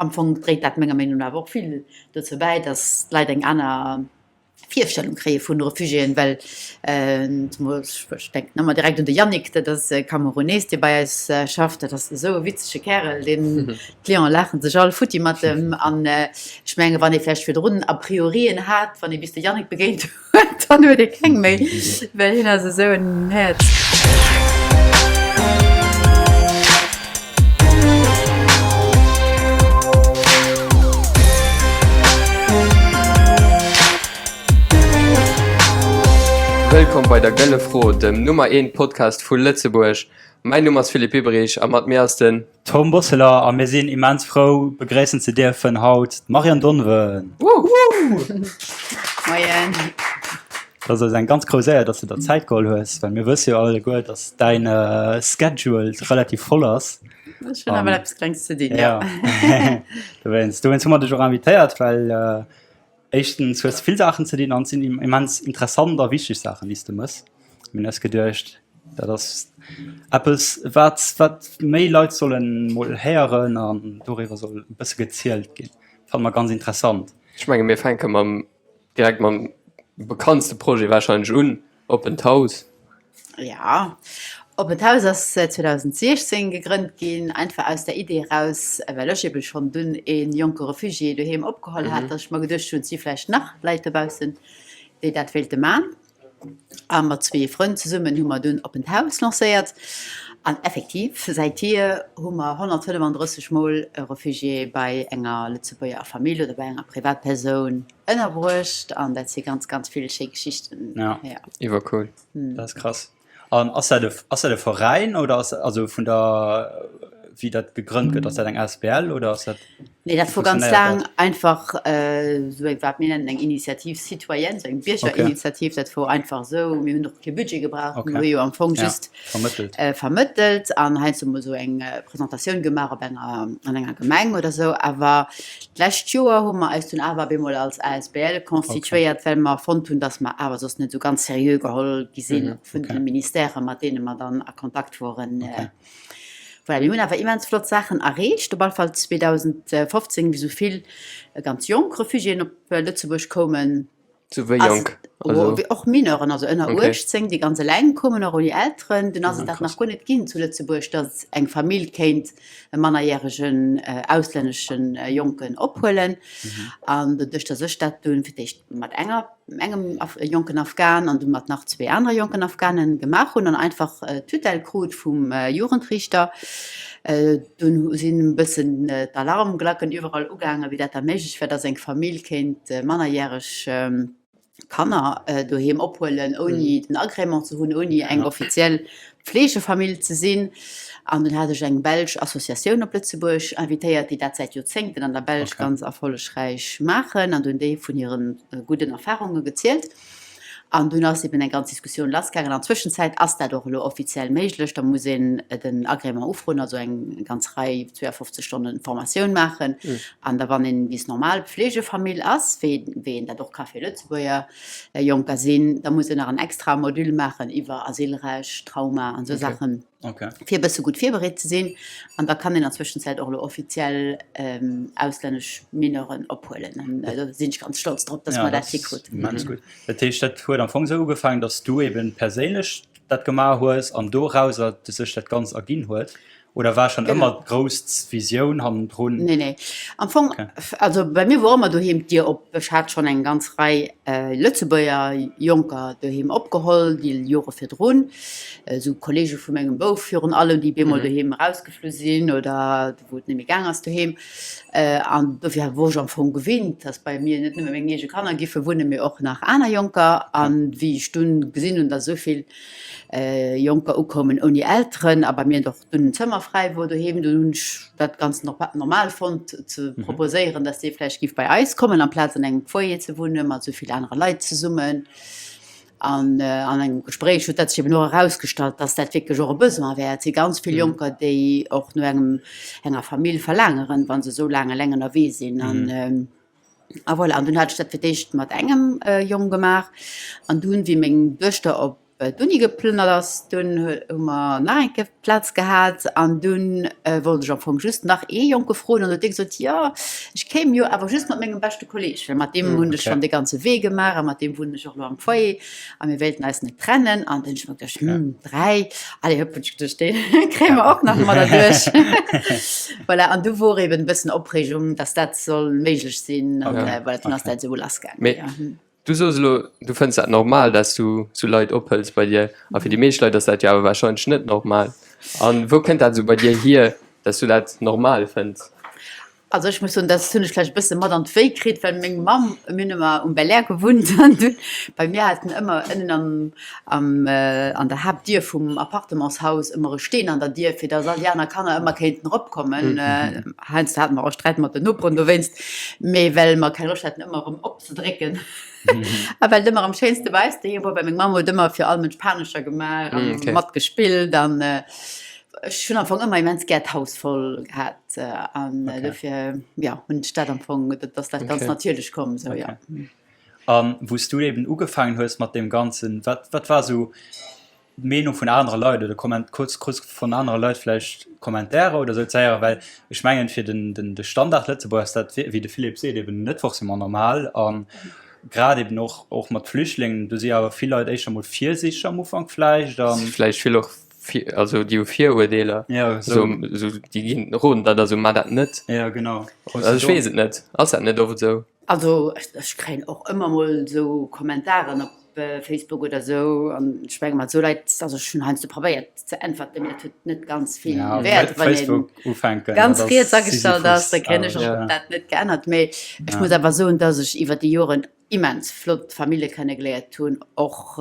Am Fong dréit dat menger Meenung no awer och vill dozou bäi, dass d'Leit eng aner Virstellung kréie vun Refugiéen, well ech denken ëmmer direkt un de Yannick, dat ass e Kamerunees, dee bei eis schafft, dat ass esou e witzege Kärel, deen, d'Clienten laache sech all futti mat em an ech menge wann ee vläicht virdrun A priorien hat, wann ee bis de Yannick begéint huet, dann huet ee keng méi, well hien ass esou en Häerz. Wëllkomm bei der Gëlle Fro, dem Nummer eent Podcast vu Lëtzebuerg. Mäin Numm ass Philippe Biberich a mat mir ass den. Tom Bosseler a mir sinn immens frou begréissen ze dierfen haut d'Marianne Donven. Moien. Dat ass eis eng ganz grouss Éier, dass du der Zäit geholl hues, well mir wësse jo alleguer, dass däin Schedule relativ voll ass. Ech hunn awer eppes Klengs ze dinn, jo. Dowéinst, dowéinst hu mer dech och invitéiert, well éischtens hues de vill Saachen ze dinn an et sinn immens interessant a wichteg Saachen, déi s de mëss. Mir hunn eis geduecht, dat ass eppes, wat, wat méi Leit sollen mol héieren an doriwwer soll e bësse gezielt ginn. Fanne mer ganz interessant. Ech menge mir fänke mam Direkt mam bekanntste Projet wahrscheinlech un, Oppent Haus. Ja, Oppent Haus ass 2016 gegrënnt ginn, einfach aus der Idee eraus, well ech ebe schonn dunn ee jonke Refugié doheem opgeholl hat, dass ech mer geduecht hunn, et si vläicht nach Leit dobaussen, déi dat wéilte man. A mat zwee Frënn zesummen hu mer dunn Oppent Haus lancéiert. An effektiv, säithier hu mer 135 Mol e Refugié bei enger Lëtzebuerger Famill oder bei enger Privatpersoun ënnerbruecht. An dat si ganz, ganz vill schéi Geschichten. Ja. Ja. Iwwercool. Dat ass krass. An ass dat e, ass dat e Veräin oder ass, also vun der, wéi dat gegrënnt gëtt, ass dat eng asbl oder ass dat? Nee, dat wor ganz laang einfach esou eng, wat mir nennen eng Initiative citoyenne, esou eng Biergerinitiativ. Dat wor einfach esou, mir hunn och kee Budget gebraucht, mir hu jo am Fong just vermëttelt an heiansdo mol esou eng Presentatioun gemaach op enger, an enger Gemeng oder esou. Awer d'lescht Joer hu mer eis dunn awer op eemol als asbl constituéiert, well mer fonnt hunn, datt mer awer soss net esou ganz seriö geholl gi sinn vun de Ministèrë mat deene mer dann a Kontakt woren. Voilà, mir hunn awer immens flott Saachen erreecht, op alle Fall 2015, wéi sou vill ganz jonk Refugiéen op Lëtzebuerg koumen. Zu wéi jonk? Also och Mineuren, also ënner 18, déi ganz eleng koumen, och ouni Elteren. Dunn ass et dat nach guer net ginn zu Lëtzebuerg, datt eng Famill kéint e mannerjäregen auslännesche Jonken ophuelen. An doduerch, datt ech dat dunn fir d'éischt mat enger engem jonken Afghan an du mat nach zwee anere jonken Afghanen gemaach hunn an einfach d'Tutelle krut vum Jugendriichter. Dunn sinn e bëssen d'Alarmglacken iwwerall ugaangen, wéi dat da méiglech wär, dass eng Famill kéint mannerjäreg Kanner doheem ophuelen, ouni den Agrément ze hunn, ouni eng offiziell Pflegefamill ze sinn. An dunn hat ech eng belsch Associatioun op Lëtzebuerg invitéiert, déi dat säit Joerzéngten an der Belsch ganz erfollegräich maachen. An dunn déi vun hire gudden Erfarunge gezielt. An dunn ass eben eng ganz Diskussioun lassgaangen. An Zwëschenzäit ass dat och elo offiziell méiglech. Da muss een den Agrément ufroen, also eng ganz Rei 52 Stonne Formatioun maachen. An da wann een, wéi es normal Pflegefamill ass, wéi een dat och ka fir Lëtzebuerger, Jonker sinn, da muss een nach en extra Module maachen iwwer Asylrecht, Trauma an esou Saachen, fir e bësse gutt virbereet ze sinn. An da kann een an Zwëschenzäit och elo offiziell auslännesch Mineuren ophuelen. An do sinn ech ganz stolz drop, dass mer dat hikruten. Immens gutt. Dat heescht, dat huet am Fong esou ugefaangen, dass du eben perséinlech dat gemaach hues an dorauser sech dat Ganzt erginn huet? Oder war schon ëmmer d'grouss Visioun hannendrun? Nee, nee. Am Fong, also bei mir wor ëmmer doheem d'Dier op. Ech hat schonn eng ganz Rei Lëtzebuerger Jonker doheem opgeholl, déi Jore virdrun. Esou Kolleege vu mengem Bouf virun allem, déi bemol doheem erausgeflu sinn oder wou et net méi gaang ass doheem. An dofir wor ech am Fong gewinnt, dass bei mir net nëmme meng eege Kanner giffe wunnen, mee och nach aner Jonker. An wéi ech dunn gesinn hunn, dass esou vill Jonker ukoumen ouni Elteren a bei mir och dunn en Zëmmer fräi wor doheem, dunn hunn ech dat ganz normal fonnt ze proposéieren, dass dee vläicht giff bei eis kommen amplaz an engem Foyer ze wunne mat esou vill anere Leit zesummen. An an engem Gespréich huet dat sech eben och erausgestallt, dass dat wierklech och e Besoin wär. Et si ganz vill Jonker, déi och no engem enger Famill verlaangeren, wa se esou laang eleng ënnerwee sinn an. A voilà, an dunn hat ech dat fir d'éischt mat engem Jong gemaach. An dunn, wéi meng Duechter op. d'Uni geplënnert ass, dunn hu mer nach eng Kéier Plaz gehat an dunn wollt ech am Fong just nach ee Jonke froen an huet dee gesot, jo ech kéim jo awer just mat mengem beschte Kolleeg, well mat deem hunn ech schonn de ganze Wee gemaach a mat deem wunnen ech och elo am Foyer a mir wéilten eis net trennen. An dunn hunn ech mer geduecht, hm, 3, allez hëpp, hunn ech geduecht, dee kréie mer och nach mat erduerch. Voilà, an du wor eben e bëssen Opreegung, dass dat soll méiglech sinn an voilà, dunn ass dat esou lassgaangen. Du soos elo, du fënns dat normal, dass du sou Leit ophëls bei dir. A fir déi meescht Leit ass dat jo awer warscheinlech net normal. A wou kënnt dat esou bei dir hier, dass du dat normal fënns? Also ech muss soen, dat hunn ech vläicht e bësse mat an d'Wéi kritt, well meng Mamm, mir hunn ëmmer um Belair gewunnt an dunn bei mir haten ëmmer ënnen am am an der Haaptdier vum Appartementshaus ëmmer e Steen an der Dier, fir dass all déi aner Kanner ëmmer kéinten eropkommen. Heiansdo hate mer och Sträit mat den Noperen dowéinst, mee well mer keng Loscht haten ëmmer erëm op ze drécken. A well et ëmmer am schéinste bei eis doheem wor, well meng Mamm huet ëmmer fir all Mënsch Panescher gemaach an Mm, okay. matgespillt an ech hunn am Fong ëmmer immens gär d'Haus voll gehat an Okay. dofir ja hunn ech dat am Fong, dat ass dat ganz Okay. natierlech komm esou, ja. Okay. An wou s du eben ugefaangen hues mat deem Ganzen, wat, wat war esou d'Meenung vun anere Leit oder Komment kurz kurz vun anere Leit vläicht Kommentärer oder sou ze héieren, well ech mengen fir den den de Standard Lëtzebuerg ass dat wéi de Philippe seet eben net forcément normal an grad eben och och mat Flüchtlingen, do si awer vill Leit éischter mol virsiichteg am Ufank vläicht an. Vläicht vill och vir also déi hu Viruerdeeler, Ja sou. sou déi ginn roden der da sou, Maa dat net. Ja genau. Also ech weess et net, ass dat net oft esou? Also ech kréien och ëmmer mol esou Kommentaren op Facebook oder esou an ech menge mat esou Leit, also ech hunn heiansdo probéiert ze äntwerten, mee dat huet net ganz vill Wäert, wann ee ganz riets agestallt ass, da kréien ech och dat net geännert. Mee ech muss awer soen, datt ech iwwer déi Joren immens flott Famille kennegeléiert hunn, och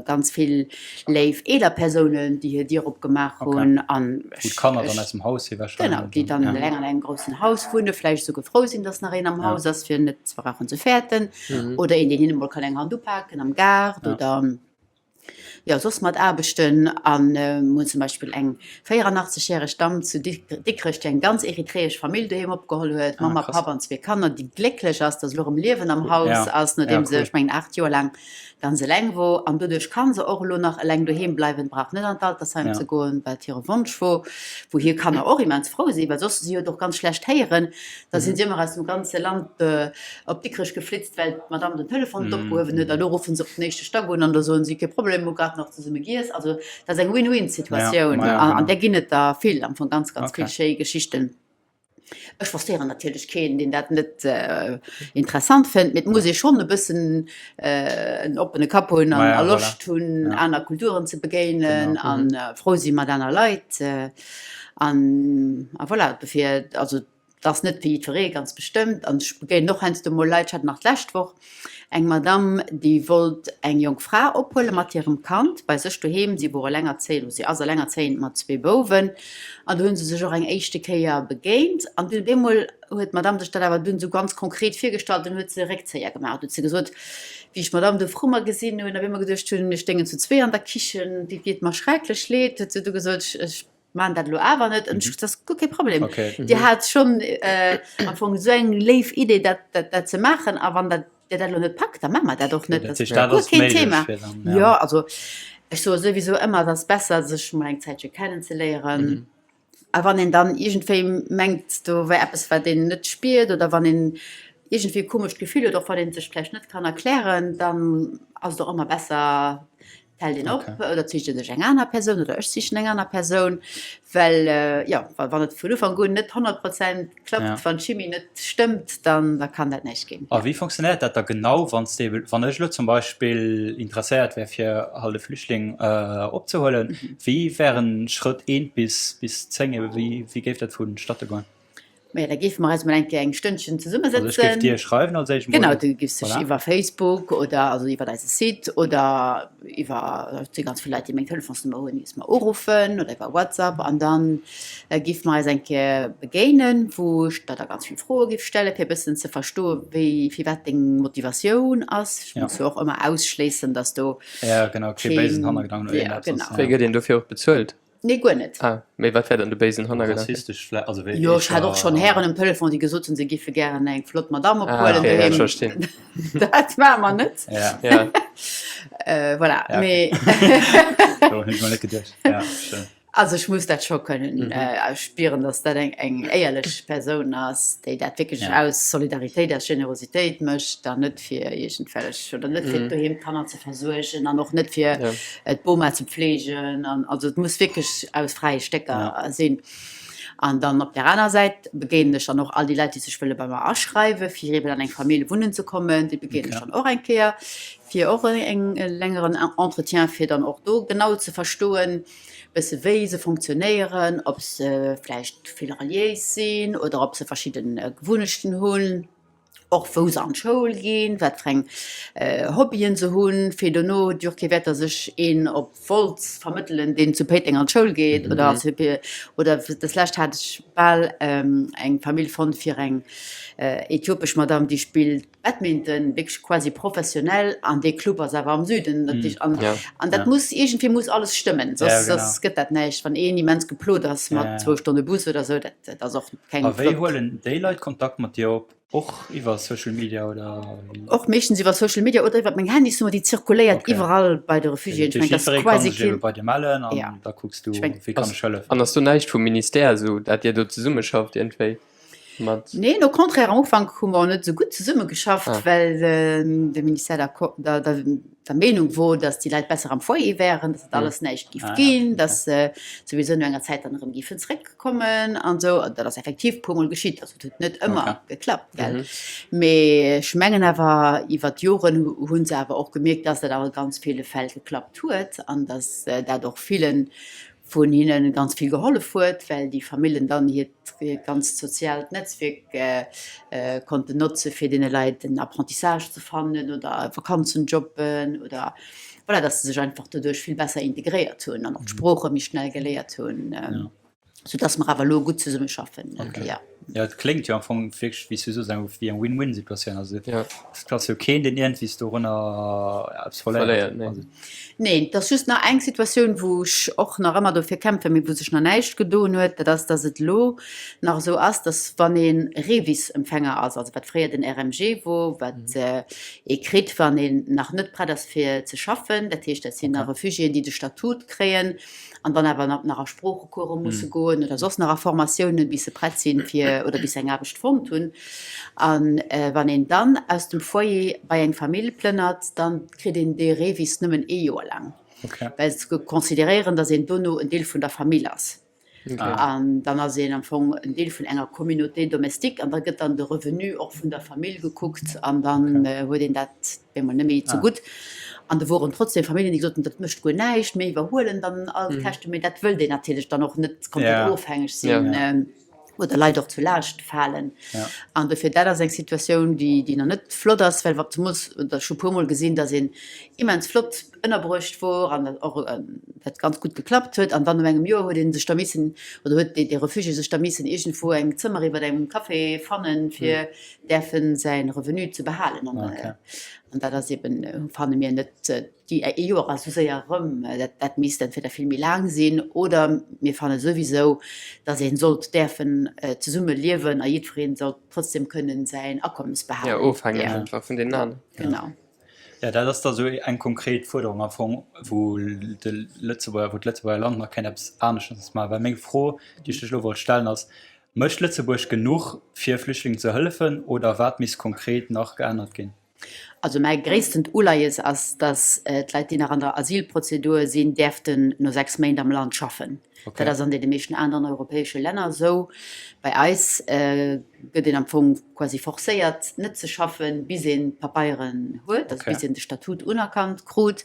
ganz vill léif eeler Persounen, déi hir Dier opgemaach hunn an Wou d'Kanner dann aus dem Haus si wahrscheinlech. Genau, déi dann eleng an engem groussen Haus wunnen, vläicht esouguer frou sinn, dass nach een am Haus ass, fir net ze brauchen ze fäerten. Oder een, deen hinne mol kann eng Hand upaken am Gaart oder jo soss mat Aarbechten. A mir hunn zum Beispill eng 84 järeg Damm zu Dikrech, déi eng ganz eritreesch Famill doheem opgeholl huet, Mamm a Papp an zwee Kanner, déi glécklech ass, dass elo erëm Liewen am Haus ass, nodeem se, ech mengen, 8 Joer laang ganz eleng wor an doduerch kann se och elo nach eleng doheem bleiwen, brauch net an d'Altersheim ze goen, wat hire Wonsch wor, wou hir Kanner och immens frou sinn, well soss, si huet och ganz schlecht héieren, da sinn si ëmmer aus dem ganze Land op Dikrech geflitzt, well d'Madame den Telefon net opgehuewen huet a lo ruffen se op den éischte Stack un an da soen si, kee Problem, hu grad nach zesumme giess. Also dat ass eng Win-Win-Situatioun an där ginn et der vill, am Fong ganz, ganz vill schéi Geschichten. Ech forcéieren natierlech keen, deen dat net interessant fënnt, mee et muss ee schonn e bëssen en oppene Kapp hunn an a Loscht hunn, aner Kulturen ze begéinen a frou si mat aner Leit. An a voilà, dofir, also et ass net fir jiddweree ganz bestëmmt. An ech begéinen och heiansdo mol Leit, ech hat nach d'lescht Woch eng Madamm, déi wollt eng jonk Fra ophuele mat hirem Kand bei sech doheem. Si wor elengerzéiend, oder si ass elengerzéiend mat zwee Bouwen. An do hu se sech och eng éischte Kéier begéint. An dunn op eemol huet d'Madamm sech dat awer dunn esou ganz konkret virgestallt. Dunn huet se e Réckzéier gemaach. Huet se gesot, wéi ech d'Madamm do vru mer gesinn hunn, op eemol geduecht hunn, mir stéingen zu zwee an der Kichen, déi deet mer schrecklech leed, huet se du gesot, ech maachen dat elo awer net. An ech gesot, dat ass guer kee Problem. Dir hat schonn am Fong esou eng léif Idee, dat, dat, dat ze maachen. A wann dat, Dir dat elo net packt, da maache mer dat och net. Dat ass guer keen Thema. Jo, also ech soe souwisou ëmmer, et ass besser, sech mol eng Zäitche kennenzeléieren. A wann een dann iergendwéi mengt, do wär eppes, wat een net spiert, oder wann een iergendwéi e komescht Gefill huet, och wann ee sech vläicht net kann erklären, dann ass et och ëmmer besser, et hält een op oder et sicht ee sech eng aner Persoun oder ech sichen eng aner Persoun, well jo, wann et vun Ufank un net 100 Prozent klappt, wann d'Chimie net stëmmt, dann da kann dat näischt ginn. A wéi fonctionnéiert dat da genau, wann s de, wann ech elo zum Beispill interesséiert wär fir halt e Flüchtling opzehuelen, wéi wären Schrëtt eent bis bis 10, wéi wéi géif dat vonstatte goen? Maja, da géife mer eis mol eng Kéier eng Stënnchen zesummesëtzen. Also ech géif dir schreiwen als éischt mol. Genau, du giffs dech iwwer Facebook oder also iwwer eise Site oder iwwer, et si ganz vill Leit, déi meng Telefonsnummer hunn, giffs mer uruffen oder iwwer WhatsApp an dann géife mer eis eng Kéier begéinen, wou ech der da ganz vill Froe giff stellen, fir e bëssen ze verstoen, wéi, firwat deng Motivatioun ass. Ech muss jo och ëmmer ausschléissen, dass do Ja, genau, kee béisen Hannergedanken oder iergendeppes ass. Wéi gëtt een dofir och bezuelt? Nee, guer net. Ah, mee wat wär dann de béisen Hannergedanken? Rassistesch vläicht, also wéi Jo, ech hat och schonn Hären um Telefon, déi gesot hunn, se giffe gären eng flott Madamm Ah, ophuelen okay, ja, ech doheem. verstinn. Dat maache mer net. Ja. Ja. Voilà, Ja, okay. mee Do hunn ech mol net geduecht. Ja, stimmt. Also ech muss dat scho kënnen spieren, datt dat eng eng éierlech Persoun ass, déi dat wierklech Ja. aus Solidaritéit, aus Generositéit mécht an net fir iergendwellech oder net fir doheem d'Kanner ze versuergen an och net fir d'Boma ze pfleegen an also et muss wierklech aus fräie Stécker sinn. An dann op där aner Säit begéinen ech dann och all déi Leit, déi sech wëlle bei mer aschreiwe fir eeben an eng Famill wunnen ze kommen, déi begéinen ech dann och eng Kéier fir och e längeren Entretien, fir dann och do genau ze verstoen, bësse wéi se fonctionnéieren, ob se vläicht vill reliéis sinn oder ob se verschidde Gewunnechten hunn, och wou se an d'Schoul ginn, wat fir eng Hobbyen se hunn, fir dono huet jo och kee Wäert, datt ech een op Wolz vermëttelen, deen zu Péiteng an d'Schoul geet oder zu oder deslescht hat ech bal eng Famill fonnt fir eng äthiopesch Madame, déi spillt Badminton wierklech quasi professionell an dee Club ass awer am Süden dat heescht an an dat muss iergendwéi muss alles stëmmen, soss soss gëtt dat näischt. Wann een immens geplot ass mat zwou Stonne Bus oder sou, dat dat ass och keng A wéi flott. huelen déi Leit Kontakt mat dir op? Och iwwer Social Media oder wéi? Och meeschtens iwwer Social Media oder iwwer meng Handysnummer, déi zirkuléiert iwwerall bei de Refugiéen. Ech Ech mengen, dat ass jiddweree kann quasi sech ebe keen. bei dir mellen an Ja. da kucks du, Ech mengen. wéi kann ech hëllefen. An ass do näischt vum Ministère esou, dat dir do zesummeschafft iergendwéi? Mat. Neen, au contraire, am Ufank hu mer net esou gutt zesummegeschafft, Ah. well de Ministère der, der, der, der Meenung wor, datt déi Leit besser am Foyer wären, datt dat alles näischt giff Ah, ja, ginn, okay. datt se souwisou no enger Zäit dann erëm giffen zréckkommen an esou. An dat ass effektiv e puermol geschitt, also et huet net ëmmer Okay. geklappt, gell. Mee ech mengen awer, iwwer d'Joren hu se awer och gemierkt, datt dat a ganz ville Fäll geklappt huet an datt dat och villen vun hinnen ganz vill gehollef huet, well déi Famillen dann hiert ganzt soziaalt Netzwierk konnten notze fir deene Leit en Apprentissage ze fannen oder Vakanzenjobben oder voilà, dass se sech einfach doduerch vill besser integréiert hunn an och d'Sprooche méi schnell geléiert hunn, soudass mer awer elo gutt zesummeschaffen. Okay. Jo, et kléngt jo am Fong wierklech, wéi s du soos, eng wéi eng Win-Win-Situatioun. Also et ass jo keen, deen iergendwéis dorunner eppes verléiert. Verléiert, nee. Neen, et ass just nach eng Situatioun, wou ech och nach ëmmer dofir kämpfen, mee wou sech nach näischt gedoen huet, dat ass, dass et elo nach esou ass, dass wann ee REVIS-Empfänger ass, also wat fréier den RMG wor, wat ee kritt, wann een nach net prett ass fir ze schaffen, dat heescht, dat sinn da Refugiéen, déi de Statut kréien an dann awer nach a Sproochecourse musse goen oder soss nach a Formatiounen, bis se prett sinn fir oder bis se eng Aarbecht fonnt hunn. A wann een dann aus dem Foyer bei eng Famill plënnert, dann kritt een dee REVIS nëmmen ee Joer laang, well se consideréieren, datt een dono en Deel vun der Famill ass. An dann ass een am Fong en Deel vun enger Communauté domestique an da gëtt dann de Revenu och vun der Famill gekuckt an dann huet een dat op eemol net méi zegutt. An do woren trotzdem Familljen, déi gesot hunn, dat mécht guer näischt, mir iwwerhuelen dann all d'Käschten. Mee dat wëllt een natierlech dann och net komplett ofhängeg sinn. Oder Leit och zu Laascht falen. An dofir, dat ass eng Situatioun, déi, déi nach net flott ass, well wa zemools, oder ech hu puermol gesinn, datt een immens flott ënnerbruecht wor an dat och dat ganz gutt geklappt huet an dann no engem Joer huet ee sech da missen, oder huet dee, dee Refugié sech da missen iergendwou eng Zëmmer iwwer engem Café fannen, fir däerfe säi Revenu ze behalen. An, an dat ass eben, fanne mir, net Déi ee Joer ass esou séier erëm, dat dat misst entweder vill méi laang sinn oder mir fanne souwisou, datt ee sollt däerfen zesumme liewen a jiddweree sollt trotzdem kënnen säin Akommes behalen. Jo, ofhängeg einfach vun deenen aneren. Genau. Jo, dat ass da sou eng konkret Fuerderung am Fong, wou de Lëtzebuerger, wou d'Lëtzebuerger Land nach kéint eppes aneschters maachen. Well meng Fro, déi ech lech elo wollt stellen, ass, Mécht Lëtzebuerg genuch, fir Flüchtlingen ze hëllefen oder wat misst konkret nach geännert ginn? Also mäi gréisstent Uleies ass, datt d'Leit, déi nach an der Asylprozedur sinn, däerften no 6 Méint am Land schaffen. Dat ass an deene meeschten aneren europäesche Länner esou. Bei eis gëtt een am Fong quasi forcéiert, net ze schaffen, bis een d'Papeieren huet, also bis een de Statut unerkannt krut.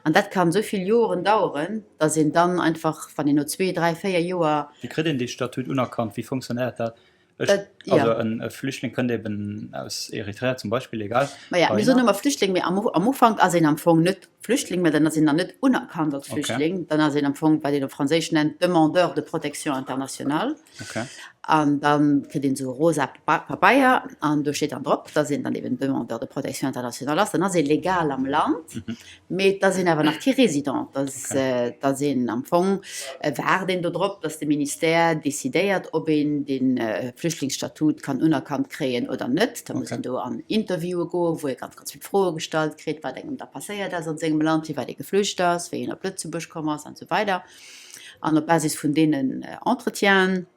An dat kann esou vill Joren daueren, datt een dann einfach, wann een no zwee, dräi, véier Joer. Wéi kritt een dee Statut unerkannt? Wéi funktionéiert dat? Ech, also en Flüchtling kënnt eben aus Eritrea zum Beispill, egal. Maja, mir soen ëmmer Flüchtling, mee am am Ufank ass een am Fong net Flüchtling, mä dann ass een nach net unerkannt als Flüchtling. Dann ass een am Fong, wat een op Franséisch nennt, Demandeur de protection internationale. An da kritt een esou e rosa Pabeier an do steet dann drop, dass een dann eben Demandeur de protection internationale ass. Dann ass ee legal am Land, mee et ass een awer nach kee Résident. Et ass een am Fong, waart een do drop, dass de Ministère decidéiert, ob een de Flüchtlingsstatut kann unerkannt kréien oder net. Da muss een do an Interviewe goen, wou ee ganz, ganz vill Froe gestallt kritt, wat engem da passéiert ass an sengem Land, firwat ee geflücht ass, wéi een op Lëtzebuerg komm ass an esou weider. An op Basis vun deenen Entretienen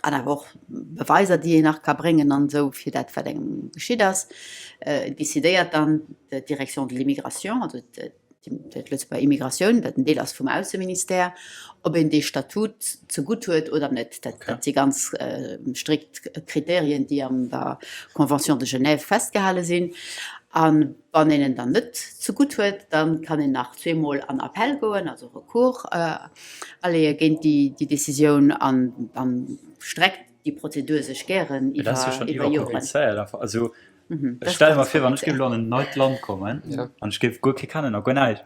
an awer och Beweiser, déi een nach ka bréngen an esou fir dat, wat engem geschitt ass, decidéiert dann d'Direction de l'immigration, also d'Lëtzebuerger Immigratioun, wat en Deel ass vum Ausseministère, ob een dee Statut zegutt huet oder net. Dat si ganz strikt Kriterien, déi an der Convention de Genève festgehale sinn. A wann een en dann net zegutt huet, da kann een nach zweemol an Appell goen, also Recours aleeë géint déi Decisioun an da streckt déi Prozedur sech gären iwwer Joren. Dat ass jo schonn iwwerkomplizéiert einfach. Also ech stelle mer vir, wann ech géif elo an en neit Land kommen an ech géif guer kee kennen a guer näischt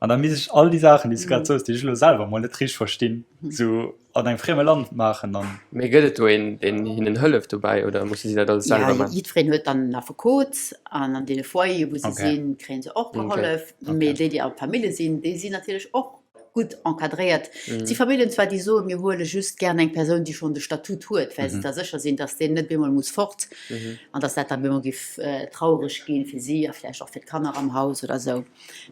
an da misst ech all déi Saachen, déi s du grad soos, déi ech elo selwer mol net richteg verstinn, sou an engem frieme Land maachen an. Mee gëtt et do een, deen hinnen hëlleft dobäi oder musse si dat alles selwer maachen? Jo, jiddwereen huet dann en Affekot an an deene Foyere wou se sinn, kréie se och gehollef. Mee déi, déi a Famillje sinn, déi sinn natierlech och gutt encadréiert. Et si Familljen zwar, déi soen, mir huele just gären eng Persoun, déi schonn de Statut huet, well se da sécher sinn, datt deen net bemol muss fort an datt dat da bemol géif traureg gi fir si a vläicht och fir d'Kanner am Haus oder esou.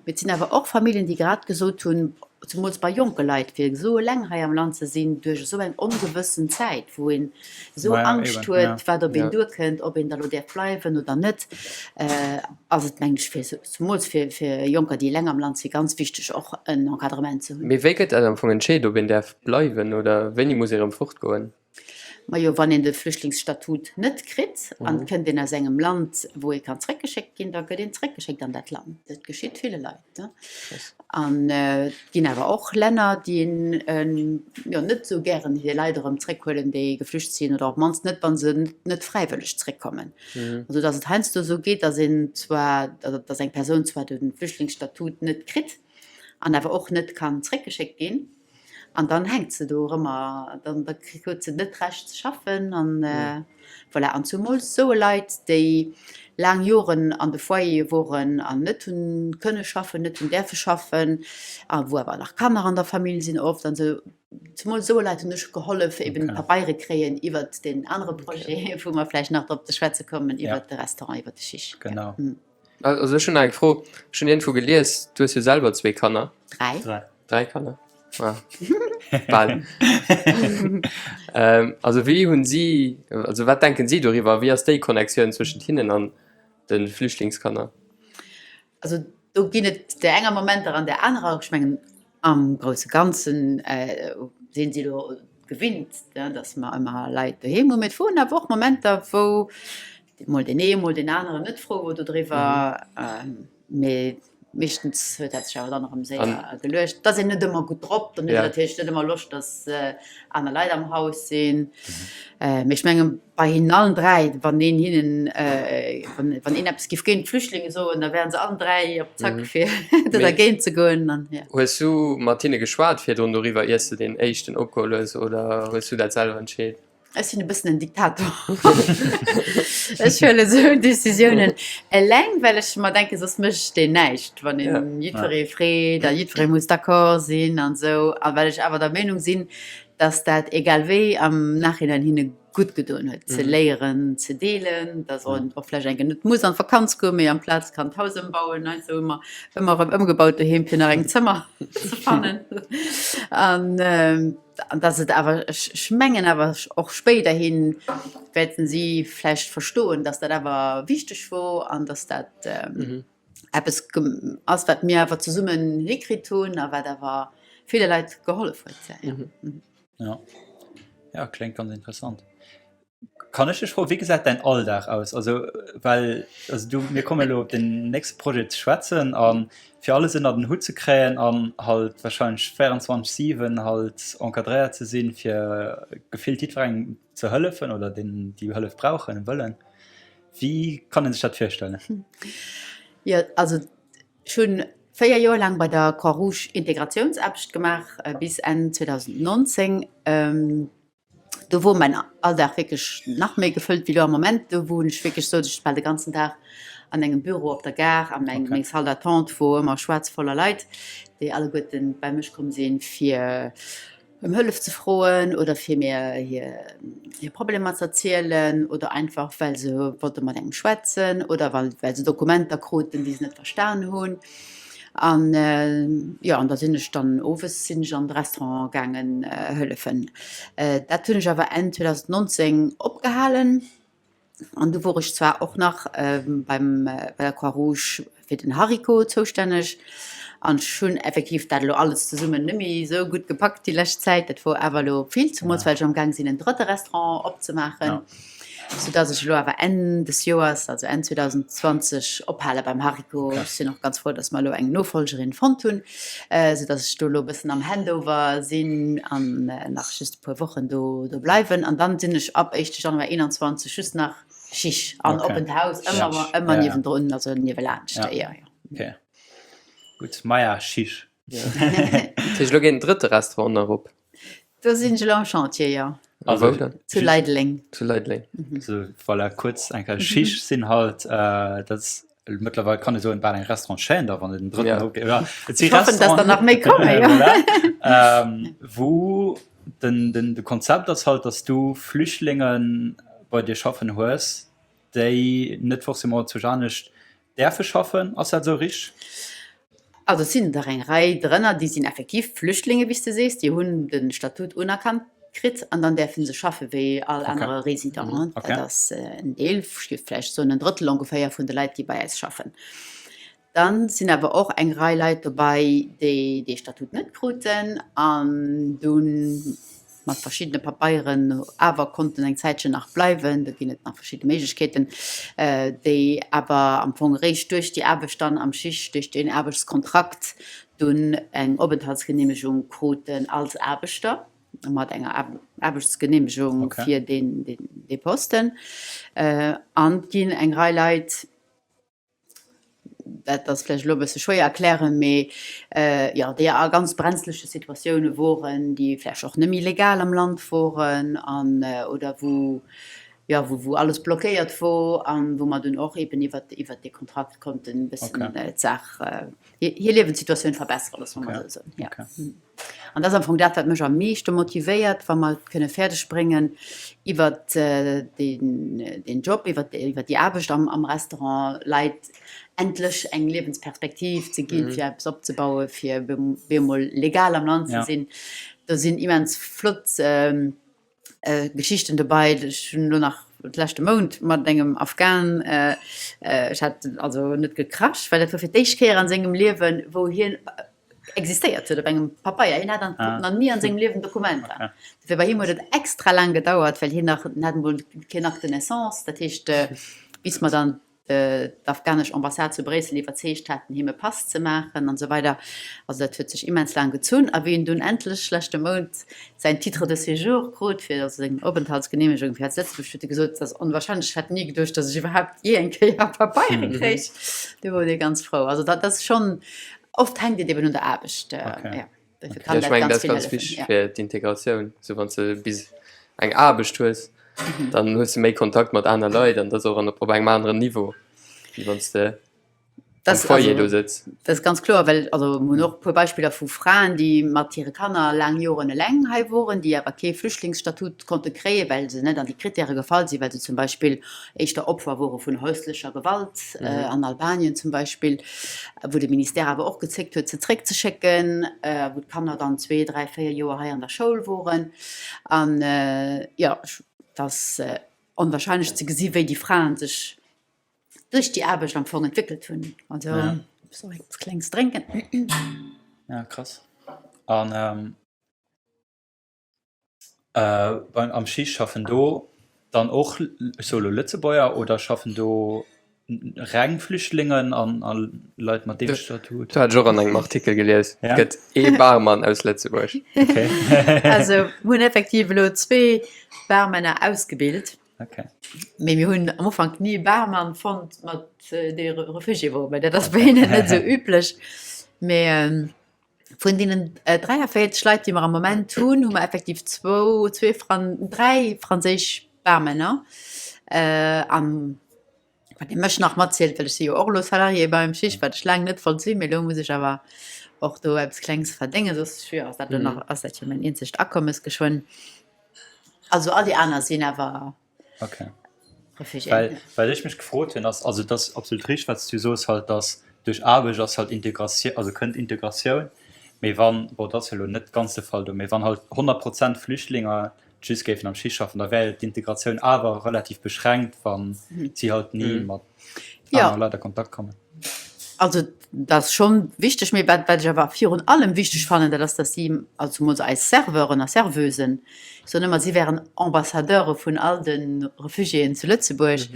Mee et sinn awer och Familljen, déi grad gesot hunn, zemools bei jonke Leit, fir esou eleng hei am Land ze sinn duerch esou eng ongewëssen Zäit, wou een esou Angscht huet, wat op een duerkënnt, ob een da lo däerf bleiwen oder net, ass et, mengen ech, fir, zemools fir Jonker, déi eleng am Land sinn, ganz wichteg, och en Encadrement ze hunn. Mee wéi gëtt dat am Fong entscheet, ob een däerf bleiwen oder wéini muss ee rëm fortgoen? Majo, wann een de Flüchtlingsstatut net kritt an et kënnt een aus engem Land, wou ee kann zréckgeschéckt ginn, da gëtt een zréckgeschéckt an dat Land. Dat geschitt ville Leit. An et ginn awer och Länner, déi jo net esou gären hir Leit erëm zréckhuelen, déi geflücht sinn, oder op d'mannst net, wa se net fräiwëlleg zréckkommen. Also datt et heiansdo esou geet, datt een zwar, datt eng Persoun zwar de Flüchtlingsstatut net kritt an awer och net kann zréckgeschéckt ginn, An dann hänkt se do erëmmer, dann da huet se net d'Recht ze schaffen an voilà. An zumools esou Leit, déi laang Joren an de Foyere woren an net hunn kënne schaffen, net hunn däerfe schaffen a wou awer nach Kanner an der Famill sinn oft an esou, zumools esou Leit hunn ech gehollef eben Pabeiere kréien iwwert deen anere Projet, wou mer vläicht nach drop ze schwätze kommen, iwwert de Restaurant, iwwert de Chiche. Genau. Also ech hunn nach eng Fro, ech hunn iergendwou gelies, du hues jo selwer zwee Kanner. Dräi. Dräi. Dräi Kanner? Ah, bal. ähm, also wéi hunn si, also wat denken si doriwwer? Wéi ass déi Connectioun zwëschent hinnen an de Flüchtlingskanner? Also do ginn et där enger Momenter an där anerer. Ech mengen am grousse Ganzen sinn si elo gewinnt, datt mer ëmmer Leit doheem hunn. Mee et woren awer och Momenter, wou mol deen ee, mol deen aneren net frou wor dodriwwer. Mee meeschtens huet dat sech awer dann erëm séier geluecht. Et ass een net ëmmer gutt drop, dann huet een natierlech net ëmmer Loscht, datt aner Leit am Haus sinn. Mee ech mengen, bei hinnen allen 3, wann een hinnen, wann een eppes giff géint d'Flüchtlinge soen, da wären se allen 3 op Zack fir do dergéint ze goen an jo. Hues du mat hinne geschwat virdrun doriwwer, iers de deen éischten opgeholl hues, oder hues du dat selwer entscheet? Ech sinn e bëssen en Diktator. Ech huelen esou Decisiounen eleng, well ech mer denken, soss mécht deen näischt, wann een jiddweree freet a jiddweree muss d'accord sinn an esou. A well ech awer der Meenung sinn, dass dat egal wéi am Nachhinein hinne gutt gedoen huet, ze léieren ze deelen, dass een och vläicht eng Kéier net muss an d'Vakanz goen, mee amplaz kann d'Haus ëmbauen. Heiansdo hu mer ëmmer erëm ëmgebaut doheem, fir nach eng Zëmmer ze fannen. An An dass et awer, ech mengen awer och spéiderhi wäerten si vläicht verstoen, dass dat awer wichteg wor an dass dat eppes ass, wat mir awer zesummen hikritt hunn a wat awer ville Leit gehollef huet. Jo, jo, kléngt ganz interessant. Kann ech dech froen, wéi gesäit däin Alldag aus? Also well also du mir komme lo op den nächste Projet ze schwätzen a fir alles ënner den Hutt ze kréien an halt wahrscheinlech 24 7 halt encadréiert ze sinn, fir gefillt jiddwerengem ze hëllefen oder deenen déi Hëllef brauchen wëllen. Wéi kann ee sech dat virstellen? Jo, also ech hunn 4 Joer laang bei der Croix-Rouge Integratiounsaarbecht gemaach bis Enn 2019. Do wor mäin Alldag wierklech nach méi gefëllt wéi elo am Moment. Do wor ech wierklech souz ech bal de ganzen Dag an engem Büro op der Gare a meng meng Salle d'attente wor ëmmer schwaarz voller Leit, déi alleguerten bei mech komm sinn, fir ëm Hëllef ze froen oder fir mir hir hir Problemer ze erzielen oder einfach well se wollte mat engem schwätzen oder well well se Dokumenter kruten, déi se net verstan hunn. An jo, an da sinn ech dann owes sinn ech an de Restaurant gaangen hëllefen. Dat hunn ech awer Enn 2019 opgehalen. An du wor ech zwar och nach beim bei der Croix-Rouge fir den Hariko zoustänneg. An ech hunn effektiv dat elo alles zesummen net méi esou gutt gepackt déi lescht Zäit. Dat wor awer elo vill, zemools well ech amgaang sinn en drëtte Restaurant opzemaachen. Soudass ech elo awer Enn des Joers, also Enn 2020, ophale beim Hariko. Ech sinn och ganz frou, dass mer elo eng Nofollgerin fonnt hunn, soudass ech do elo e bëssen am Handover sinn an nach just e puer Wochen do do bleiwen. An dann sinn ech ab éischte Januar 21 just nach Chiche an oppent Haus, ëmmer, ëmmer niewendrun, also niewelaanscht. Jo, jo. Okay. Gutt, Maja, Chiche. Dat heescht, elo geet en drëtte Restaurant nach op? Do sinn ech elo am Chantier, jo. A wou dann? Zu Leideleng. Zu Leideleng. So, voilà, kuerz eng Kéier Chiche sinn halt, dat ass mëttlerweil kann ee soen, bal eng Restaurant-Chaîne da wann et en drëtten Ja. opgeet, oder et si Ech hoffen, dass der nach méi kommen, jo. Voilà. Ähm, wou den, den, de Konzept ass halt, dass du Flüchtlinge bei dir schaffen hues, déi net forcément zu anescht däerfe schaffen. Ass dat esou richteg? Also et sinn der eng Rei drënner, déi sinn effektiv Flüchtlinge wéi s de sees, déi hunn de Statut unerkannt kritt an dann däerfe se schaffe wéi all anere Resident. Dat ass en Deel, ech géif vläicht soen en Drëttel ongeféier vun de Leit, déi bei eis schaffen. Dann sinn awer och eng Rei Leit dobei, déi dee Statut net kruten an dunn mat verschiddene Papeieren awer konnten eng Zäitchen nach bleiwen. Do ginn et nach verschidde Méiglechkeeten, déi awer am Fong eréischt duerch déi Aarbecht dann am Schicht, duerch deen Aarbechtskontrakt dunn eng Openthaltsgeneemegung kruten als Aarbechter mat enger Aarbechtsgeneemegung fir dee Posten. An et ginn eng Rei Leit, Dat ass vläicht elo e bësse schwéier erklären, mee jo, déi a ganz brenzleche Situatioune woren, déi vläicht och net méi legal am Land woren an oder wou, jo, wou wou alles blockéiert wor an wou mer dunn och eeben iwwert iwwert dee Kontrakt konnten e bëssen d'Saach, hir Liewenssituatioun verbesseren, loosse mer mol esou soen, jo. An dat ass am Fong dat, wat mech am meeschte motivéiert, wa mer et kënne fäerdeg bréngen, iwwert deen Job, iwwert déi Aarbecht am Restaurant Leit endlech eng Liewensperspektiv ze ginn, fir eppes opzebauen, fir bemol legal am Land ze sinn. Do sinn immens flott Geschichten dobei. Ech hunn elo nach d'leschte Mount mat engem Afghan, ech hat also net gekrasch, well dat wor fir d'éischt Kéier an sengem Liewen, wou hien existéiert huet op engem Papeier. Hien hat nach ni an sengem Liewen Dokumenter. Dofir bei him huet et extra laang gedauert, well hien nach, en hat emol keen Acte de naissance, dat heescht bis mer dann d'afghanesch Ambassade zu Bréissel iwwerzeegt haten, him e Pass ze maachen an esou weider. Also dat huet sech immens laang gezunn. A wéi en dunn endlech leschte Mount säin Titre de séjour krut, fir also seng Openthaltsgeneemegung fir hei zu Lëtzebuerg, huet e gesot, Et ass onwahrscheinlech, ech hätt ni geduecht, datt ech iwwerhaapt jee eng Kéier Papeiere kréich. Do wor dee ganz frou. Also dat ass schonn, oft hänkt et eben un der Aarbecht. Jo. Dofir kann dat ganz vill hëllefen. Ja. Fir d'Integratioun, sou wann s de bis eng Aarbecht hues, dann hues de méi Kontakt mat aner Leit an dat ass och an op engem aneren Niveau, wéi wann s de am Foyer do sëtz. Dat ass ganz kloer, well also mir hunn och e puer Beispiller vu Fraen, déi mat hire Kanner laang Joren eleng hei woren, déi awer kee Flüchtlingsstatut konnte kréien, well se net an déi Krittäre gefall sinn, well se zum Beispill éischter Opfer wore vun häuslecher Gewalt an Albanien zum Beispill, wou de Ministère awer och gezéckt huet, se zréckzeschécken, wou d'Kanner dann zwee, dräi, véier Joer hei an der Schoul woren. An jo, et ass onwahrscheinlech ze gesi wéi déi Fraen sech duerch déi Aarbecht am Fong entwéckelt hunn. Also, sorry, eppes Klenges drénken. Ja, krass. An Beim am Schi schaffen do dann och, ech soe lo Lëtzebuerger, oder schaffen do reng Flüchtlingen an a Leit mat deem Statut? Dat hat ech och an engem Artikel gelies. Et gëtt ee Barmann aus Lëtzebuerg. Okay. Also mir hunn effektiv elo zwee Barmänner ausgebilt. Okay. Mee mir hunn am Ufank ni e Barmann fonnt mat dee Refugié wor, well dat ass bei hinnen net esou üblech. Mee. Vun deenen 43 Leit, déi mer am Moment hunn, hu mer effektiv zwou, zwee Fran-, dräi franséisch Barmänner. An wat ee mech nach matzielt, well ech si jo och elo Salarié beim Chich, wat ech laang net wollt sinn, mee elo muss ech awer och do eppes Klengs verdéngen, soss jo ass dat elo nach, ass dat jo mäin eenzegt Akommes geschwënn. Also all déi aner sinn awer. Okay. Well, well ech mech gefrot hunn, ass, also et ass absolut richteg, wat s du soos halt, dass duerch Aarbecht ass halt Integratioun, also kënnt Integratioun, mee wann, bon, dat ass jo elo net ganz de Fall do, mee wann halt 100 Prozent Flüchtlinger just géifen am Schicht schaffen, da wär jo d'Integratioun awer relativ beschränkt, wann si halt ni mat anere Leit a Kontakt kommen. Also dat ass schonn wichteg, mee wat wat ech awer virun allem wichteg fannen, dat ass, datt si, also zemools eis Serveuren a Serveusen, ech soen ëmmer, si wären Ambassadeure vun all de Refugiéen zu Lëtzebuerg,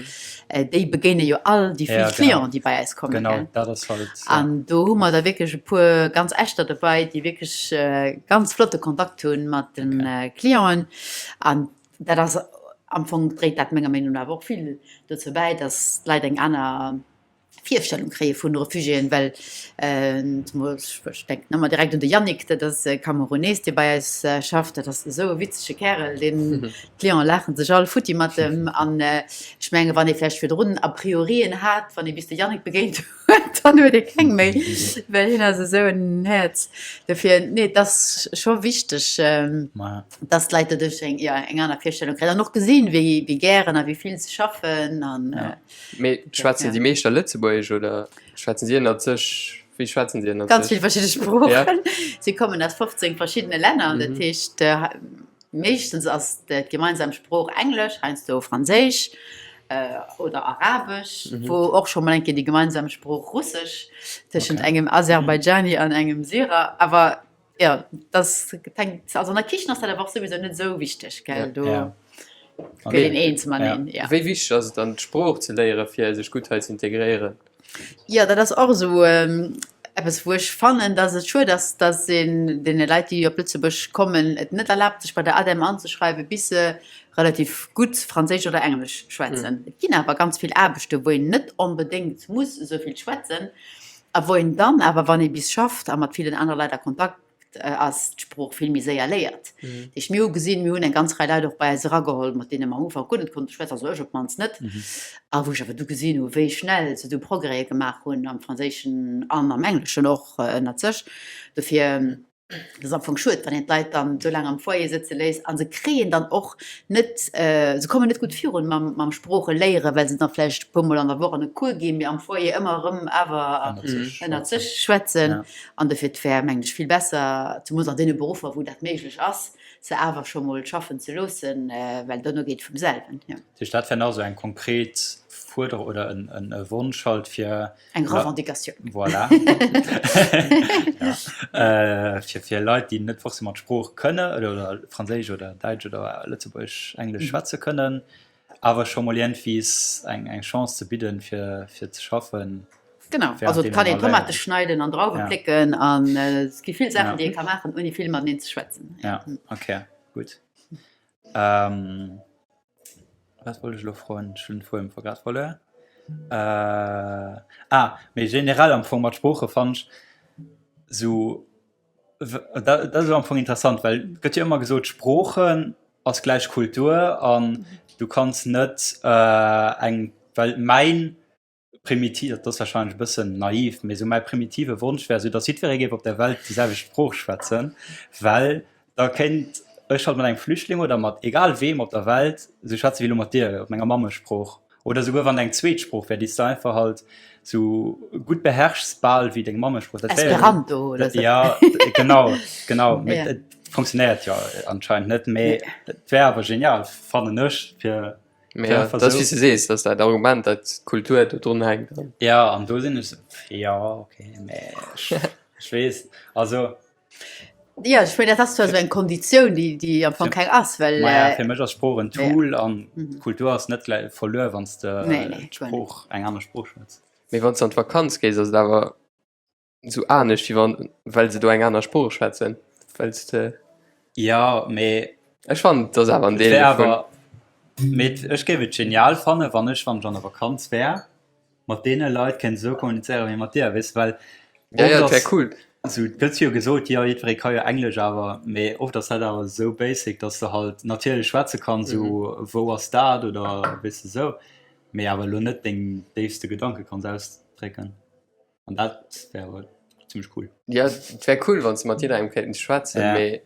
déi begéine jo all déi vill Clienten, déi bei eis kommen, gell. An do hu mer der wierklech e puer ganz echter dobäi, déi wierklech ganz flotte Kontakt hu mat de Clienten. An dat ass am Fong dréit dat menger Meenung no awer och vill dozou bäi, datt d'Leit eng aner Virstellung kréie vun Refugiéen, well ech denken ëmmer direkt un de Yannick, dat ass e Kamerunees, dee bei eis schafft, dat ass esou e witzege Kärel, deen d'Clienten laache sech all futti mat em. An ech menge wann ee vläicht virdrun A priorien hat, wann ee bis de Yannick begéint huet, dann huet ee keng méi, well hien ass esou en Häerz. Dofir, nee, et ass scho wichteg, dass d'Leit doduerch eng, jo, eng aner Virstellung kréien an och gesinn, wéi gären a wéi vill se schaffen an. Mee schwätzen déi meescht da Lëtzebuergesch oder schwätzen si ënnert sech? Wéi schwätzen si ënnert sech? Ganz vill verschidde Sproochen. Ja. Si kommen aus 15 verschiddene Länner. Mhm. Dat heescht, äh, meeschtens ass d'gemeinsam Sprooch Englesch, heiansdo Franséisch äh, oder Arabesch, mhm. wou och scho mol eng Kéier déi gemeinsam Sprooch Russesch tëschent okay. engem Aserbaidschani an engem Syrer. Awer Ja, das fänkt, also an der Kichen ass dat awer och souwisou net esou wichteg, gell? Do Ja. gëtt een eens mateneen, ja. Wéi wichteg ass et dann, d'Sprooch ze léieren, fir sech gutt hei ze integréieren? Jo, dat ass och esou eppes, wou ech fannen, dass et schued ass, dass een deene Leit, déi op Lëtzebuerg kommen, et net erlaabt, sech bei der ADEM anzeschreiwen, bis se relativ gutt Franséisch oder Englesch schwätzen. Et ginn awer ganz vill Aarbechten, wou een net onbedéngt muss esou vill schwätzen. A wou een dann awer, wann ee bis schafft a mat villen anere Leit a Kontakt ass, d'Sprooch vill méi séier léiert. Dat heescht, mir hu gesinn, mir hunn eng ganz Rei Leit och bei eis erageholl, mat deene mer am Ufank guer net konnte schwätzen, also ech op d'mannst net, a wou ech awer du gesinn hu wéi schnell se du Progrèse gemaach hunn am Franséischen an am Engleschen och ënnert sech. Dofir. Et ass am Fong schued, wann een d'Leit dann esou laang am Foyer sëtze léisst a se kréien dann och net, se kommen net gutt virun mam, mam Sproocheléieren, well se dann vläicht e puermol an der Woch an e Cours ginn, mee am Foyer ëmmer erëm awer ënnert sech schwätzen. An dofir, et wär, mengen ech, vill besser, zemools an deene Beruffer, wou dat méiglech ass, se awer scho mol schaffen ze loossen, well dono geet et vum selwen. Dat heescht, dat wär nach esou eng konkret Fuerderung oder e Wonsch halt, fir Eng Revendication. Voilà. ja. äh, fir, fir Leit, déi net forcément d'Sprooch kënne oder, oder Franséisch oder Däitsch oder Lëtzebuergesch, Englesch mhm. schwätze kënnen, awer scho mol iergendwies eng, eng Chance ze bidden, fir, fir ze schaffen. Genau, also et kann een Tomate schneiden an Drauwe ja. plécken an äh, es gi vill Saachen, ja. déi ee ka maachen, ouni vill mateneen ze schwätzen. Ja, ja. okay, gutt. Ähm, Wat wollt ech elo froen? Ech hunn den Fuedem grad verluer. Ah, mee generell am Fong mat Sprooche fannen ech sou, dat ass am Fong interessant, well et gëtt jo ëmmer gesot, Sproochen ass gläich Kultur an du kanns net eng, well mäin primitiv, dat ass wahrscheinlech e bëssen naiv, mee esou mäi primitive Wonsch wär esou, datt jiddweree géif op der Welt déi selwecht Sprooch schwätzen, well da kéint ech halt mat engem Flüchtling oder mat egal weem op der Welt esou schwätze wéi elo mat dir op menger Mammesprooch oder esouguer wann et eng zweet Sprooch wär, déi s de einfach halt esou gutt beherrschs bal wéi deng Mammesprooch. Dat wär jo. Esperanto oder esou. Ja, genau, genau. Mee et funktionéiert jo anscheinend net, mee et wär awer genial, fannen ech, fir Mee ja, dat ass wéi s de sees, dat ass dat Argument, dat d'Kultur do drun hänkt. Ja, an do sinn ech sou, jo, okay, mee ech, ech weess, also. Ja, ech mengen, dat ass zwar esou eng Konditioun, déi, déi am Fong keng ass, well. Maja, fir mech ass Sprooch en Tool an d'Kultur ass net gläich verluer, wann s de d'Sprooch, eng aner Sprooch schwätz. Mee wann s de an d'Vakanz gees, ass et awer Sou anescht wéi wann well se do eng aner Sprooch schwätzen well s de. Jo mee. Ech fannen et ass awer en Deel dovun. Mee ech géif et genial fannen wann ech wann ech an der Vakanz wär mat deene Leit kéint esou kommunizéieren wéi mat dir weess de well Ja ja et wär cool. Sou, et gëtt jo gesot, jo jiddweree ka jo Englesch, awer mee oft ass dat awer esou basic, dass de halt natierlech schwätze kanns, sou wou ass dat oder weess de sou, mee awer elo net deng déifste Gedanke kanns ausdrécken an dat wär awer zimmlech cool. Jo, et wär cool, wann s de mat jidderengem kéints schwätzen, mee.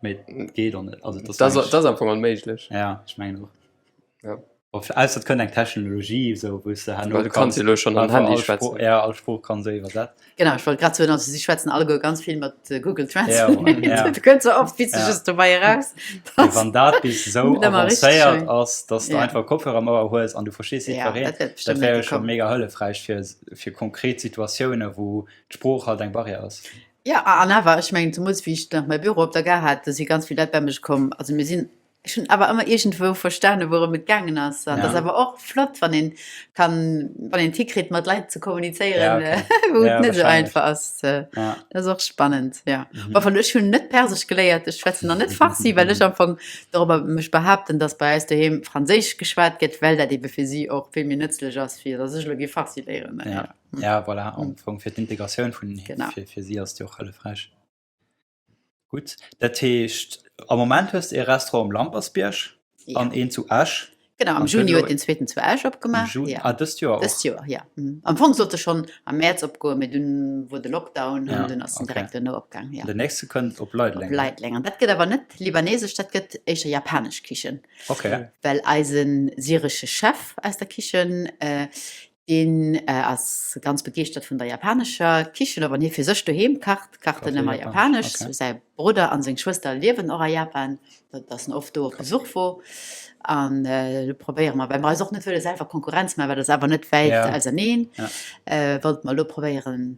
Mee et geet och net, also et ass. Dat ass am Fong onméiglech. Ja, ech mengen och. Ja. Ausser et kënnt eng Technologie esou wou s de herno Du kanns jo elo schonn am Handy schwätzen. Ja, all Sprooch kann esou iwwersat. Genau, ech wollt grad soen, also si schwätzen alleguer ganz vill mat Google Translate. Ja, ja. Du kënnt sou oft Witzeges dobäi eraus. Mee wann dat bis esou avancéiert ass, dass du einfach Kopfhörer am Ouer hues an du verstees jiddwereen, dat wär jo scho mega hëllefräich fir fir konkret Situatiounen, wou d'Sprooch halt eng Barrière ass. Ja, an awer, ech mengen, zemools wéi ech nach mäi Büro op der Gare hat, do si ganz vill Leit bei mech komm. Also mir sinn Ech hunn awer ëmmer iergendwou verstane wourëm et gaangen ass. An dat ass awer och flott, wann een kann, wann een et hikritt mat Leit ze kommunizéieren, Ja, okay. wou et Ja, net esou wahrscheinlech. einfach ass. Ja. Dat ass och spannend, ja. Mhm. Enfin, ech hunn net Persesch geléiert, ech schwätzen nach net Farsi, well ech am Fong dorobber mech behaapten, datt bei eis doheem Franséisch geschwat gëtt, well dat ebe fir si och vill méi nëtzlech ass, wéi datt ech elo géif Farsi léieren. Ja, ja, voilà, am Fong fir d'Integratioun vun, Genau. fir, fir si ass et jo och hëllefräich. Gutt, dat heescht am Moment hues de ee Restaurant um Lampertsbierg an een zu Esch. Genau, am Juni huet deen zweeten zu Esch opgemaach. Ja. Ah, dëst Joer och? Dëst Joer, ja. Am Fong sollt e schonn am Mäerz opgoen, mee dunn wor de Lockdown an dunn ass en direkt duerno opgaang, ja. Den nächste kënnt op Leideleng. Op Leideleng. An dat gëtt awer net libanesesch, dat gëtt éischter japanesch Kichen. Okay. Well eise syresche Chef aus der Kichen, Deen ass ganz begeeschtert vun der japanescher Kichen, a wann hie fir sech doheem kacht, kacht en ëmmer japanesch. Säi Brudder an seng Schwëster liewen och a Japan, dat ass en oft do op Besuch wor. An elo probéiere mer, well mer eis och net wëlle selwer Konkurrenz maachen, well dat ass awer net wäit auserneen, wollte mer elo probéieren,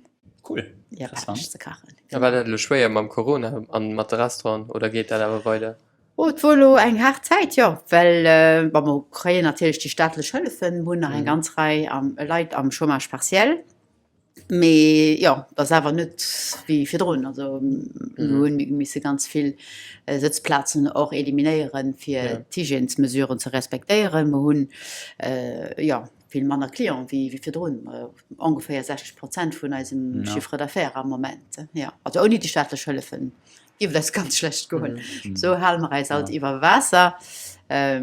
japanesch ze kachen. A war dat elo schwéier mam Corona an mat de Restauranten oder geet dat awer weider? Oh, et wor elo eng haart Zäit, jo, well, bon, mer kréien natierlech déi staatlech Hëllefen, mer hunn nach eng ganz Rei Leit am Chômage partiel, mee jo, et ass awer net wéi virdrun. Also mir hunn misse ganz vill Sëtzplazen och eliminéieren, fir d'Hygiènesmesuren ze respektéieren. Mer hunn, jo, vill manner Clienten wéi virdrun, ongeféier 60 Prozent vun eisem Chiffre d'affaires am Moment, jo, also ouni déi staatlech Hëllefen. Géif et eis ganz schlecht goen. Sou hale mer eis alt iwwer Waasser.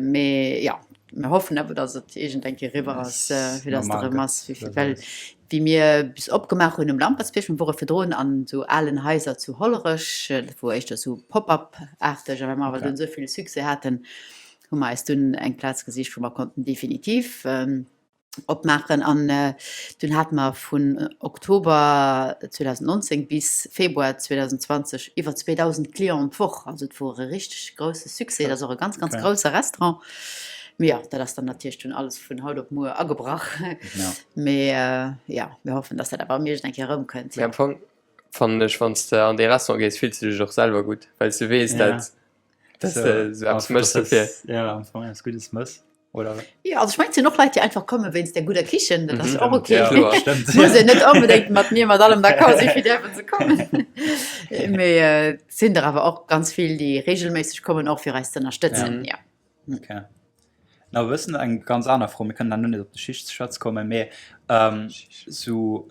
Mee jo, mir hoffen awer, datt et iergend eng Kéier eriwwer ass, fir datt et erëm ass wéi vir. Well wéi mir bis opgemaach hunn um Lampertsbierg, mir wore virdrun an esou alen Haiser zu Hollerech, dat wor éischter esou Pop-up-aarteg, a well mer awer dunn esou vill Succès haten, hu mer eis dunn eng Plaz gesicht, wou mer konnten definitiv opmaachen an dunn hate mer vun Oktober 2019 bis Februar 2020 iwwer 2.000 Clienten d'Woch. Also et wor e richteg grousse Succès. Dat ass och e ganz, ganz grousse Restaurant. Mee jo, dat ass dann natierlech dunn alles vun haut op muer agebrach. Mee jo, mir hoffen, datt dat awer erëm iergend eng Kéier erëmkënnt. Mee am Fong fannen ech, wann s de an dee Restaurant gees, fills de dech och selwer gutt, well s de weess, dat dass de sou eppes méchs dofir. Ja, am Fong eppes Guddes mëss. Oder? Ja, also ech mengen, et sinn och Leit, déi einfach komme wéinst der gudder Kichen. Dat ass jo och ok. Ja, kloer. Stëmmt. Muss een net onbedéngt mat mir mat allem d'accord sinn, fir däerfen ze kommen. Mee et sinn der awer och ganz vill, déi reegelméisseg kommen, och fir eis ze ënnerstëtzen. Ja. Okay. Na, e bëssen eng ganz aner Fro, mir kënnen herno net op de Schicht ze schwätze kommen, mee ähm, sou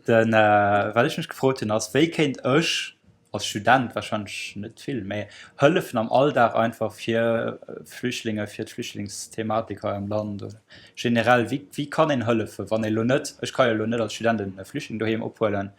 den, äh, wat ech mech gefrot hunn ass, wéi kéint ech als Student wahrscheinlech net vill, mee hëllefen am Alldag einfach fir Flüchtlinge, fir d'Flüchtlingsthematik hei am Land oder generell, wéi, wéi kann een hëllefen, wann ee lo net, ech ka jo elo net als Student en Flüchtling doheem ophuelen,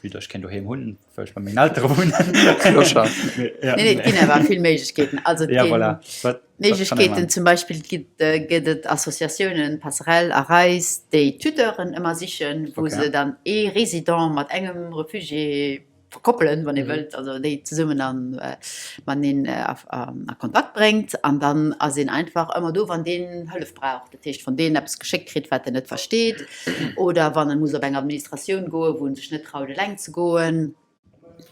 vue datt ech keen doheem hunn, well ech bei mengen Eltere wunnen. Clochard. Ja. Nee, nee, et ginn awer vill Méiglechkeeten. Also et Ja, ginn voilà. Wat, wat kann ee Méiglechkeeten, maachen? zum Beispill gitt, gëtt et Associatiounen, Passerelle a Reis, déi Tuteuren ëmmer sichen, wou Okay. se dann ee Résident mat engem Refugié verkoppelen, wann ee wëllt, also déi zesummen dann mateneen a Kontakt bréngt. An dann ass een einfach ëmmer do, wann deen Hëllef brauch. Dat heescht, wann deen eppes geschéckt kritt, wat en net versteet, oder wann e muss op eng Administratioun goen, wou en sech net traut eleng ze goen.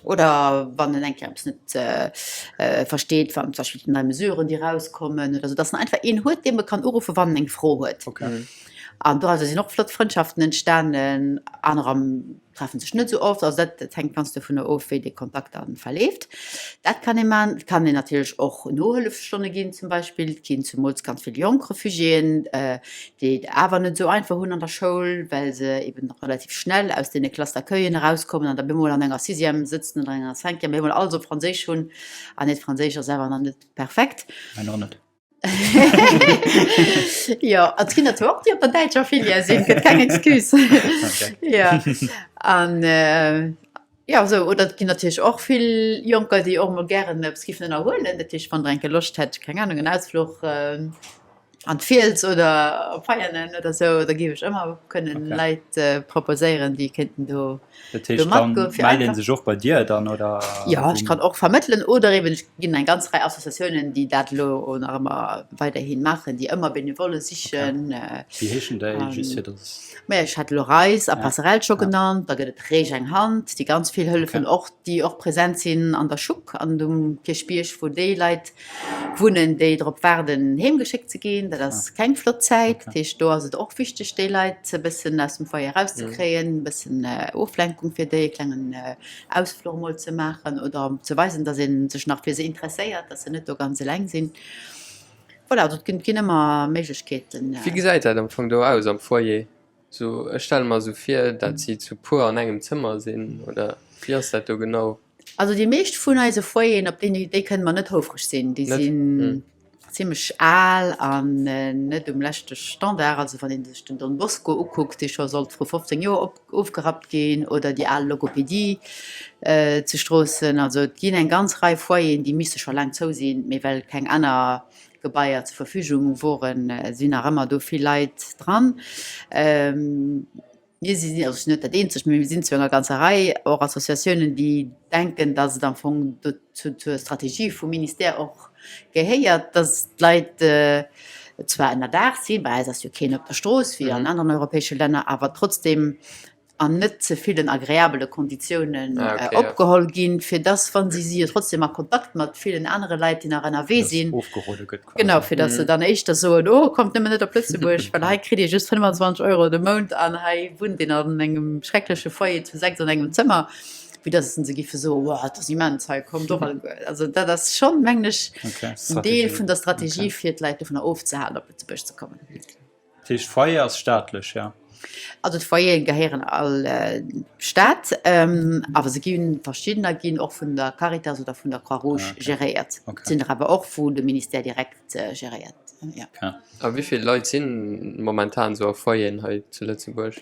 Oder wann en eng Kéier eppes net versteet, wann zum Beispill nei Mesuren, déi erauskommen oder esou, dass en einfach een huet, deem e kann uruffen, wann en eng Fro huet. Okay. An dorauser sinn och flott Frëndschaften entstanen. Anerer treffen sech net esou oft. Also dat, dat hänkt ganz dovunner of, wéi dee Kontakt dann verleeft. Dat kann ee man. Et kann een natierlech och Nohëllefsstonne ginn zum Beispill. Et ginn zemools ganz vill jonk Refugiéen, déi et awer net esou einfach hunn an der Schoul, well se eben relativ schnell aus deene Classes d'accueillen erauskommen an da bemol an enger Sixième sëtzen oder enger Cinquième, bemol alles op Franséisch hunn an hiert Franséisch ass awer nach net perfekt. Mäin och net. Jo, an et ginn der zwar och, déi op der däitscher Filière sinn, gëtt keng Excuse. Okay. Jo, an jo, esou. Oder et ginn natierlech och vill Jonker, déi och emol gären eppes giffen ënnerhuelen. Dat heescht, wann der eng Kéier Loscht hätt, keng Anung, en Ausfluch an d'Fiels oder op Veianen oder esou, da géif ech ëmmer kënnen Okay. Leit proposéieren, déi kéinten do Dat heescht, dann mellt een sech och bei dir dann, oder? Jo, ech kann och vermëttelen oder eben ech ginn eng ganz Rei Associatiounen, déi dat elo nach ëmmer weiderhi maachen, déi ëmmer Benevolle sichen. Wéi heeschen déi, just fir dass. Maja, ech hat elo Reis a Passerell scho genannt, da gëtt et Reech eng Hand, déi ganz vill hëllefen, och déi och present sinn an der Schuck an um Kierchbierg, wou déi Leit Wunnen, déi drop waarden, heem geschéckt ze ginn. Dat ass keng flott Zäit. Dat heescht, do ass et och wichteg, déi Leit e bëssen aus dem Foyer erauszekréien, e bëssen Oflenkung fir déi, e klengen Ausfluch emol ze maachen oder ze weisen, datt ee sech nach fir se interesséiert, datt se net do ganz eleng sinn. Voilà, also et ginn ëmmer Méiglechkeeten. Wéi gesäit dat am Fong do aus am Foyer? Sou, ech stelle mer sou vir, dat si zu puer an engem Zëmmer sinn, oder wéi ass dat do genau? Also déi meescht vun eise Foyeren, op déi, déi kënne mer net houfreg sinn. Déi sinn zimlech al an net um leschte Standard. Also wann ee sech den Don Bosco ukuckt, dee scho sollt vru 15 Joer op, ofgerappt ginn, oder déi al Logopedie zu Stroossen. Also et ginn eng ganz Rei Foyeren, déi misste scho laang zou sinn, mee well keng aner Gebaier zur Verfügung woren, sinn nach ëmmer do vill Leit dran. Mir sinn, also ech sinn net dat eenzegt, mee mir sinn zu enger ganzer Rei och Associatiounen, déi denken, datt et am Fong dozou zur Strategie vum Ministère och gehéiert, datt d'Leit zwar ënnerdaach sinn, bei eis ass jo keen op der Strooss wéi an aneren europäesche Länner, awer trotzdeem an net ze villen agreabele Konditiounen opgeholl ginn, fir dass, wa si si jo trotzdem a Kontakt mat villen anere Leit, déi nach ënnerwee sinn, genau, fir dass se dann éischter soen, oh, kommt nëmmen net op Lëtzebuerg, well hei kritt Dir just 25 Euro de Mount an hei wunnt een an engem schreckleche Foyer zu 6 an engem Zëmmer, wéi dass se giffe soen, wow, dat ass immens hei, kommt och alleguer. Also dat ass schonn, mengen ech, en Deel vun der Strategie, fir d'Leit dovunner ofzehalen, op Lëtzebuerg ze kommen. Dat heescht, d'Foyer ass staatlech, jo? Also d'Foyere gehéieren all Staat, awer se ginn, verschiddener ginn och vun der Caritas oder vun der Croix-Rouge geréiert. Et sinn der awer och, wou de Ministère direkt geréiert, jo. A wéi vill Leit si momentan esou a Foyeren hei zu Lëtzebuerg?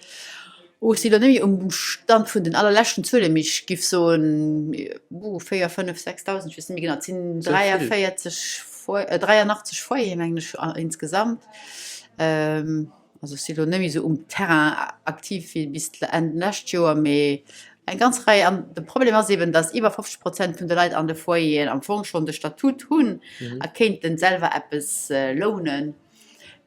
Oh, ech si lo net méi um Stand vun den allerleschten Zuelen, mee ech giff soen, 4, 5, 6.000, ech weess net méi genau. Et sinn 43, 83 Foyere mengen ech insgesamt. Also ech si lo net méi esou um Terrain aktiv wéi bis Enn d'lescht Joer, mee eng ganz Rei. An de Problem ass eben, datt iwwer 50 Prozent vun de Leit an de Foyeren am Fong schonn de Statut hunn a kéinten selwer eppes lounen.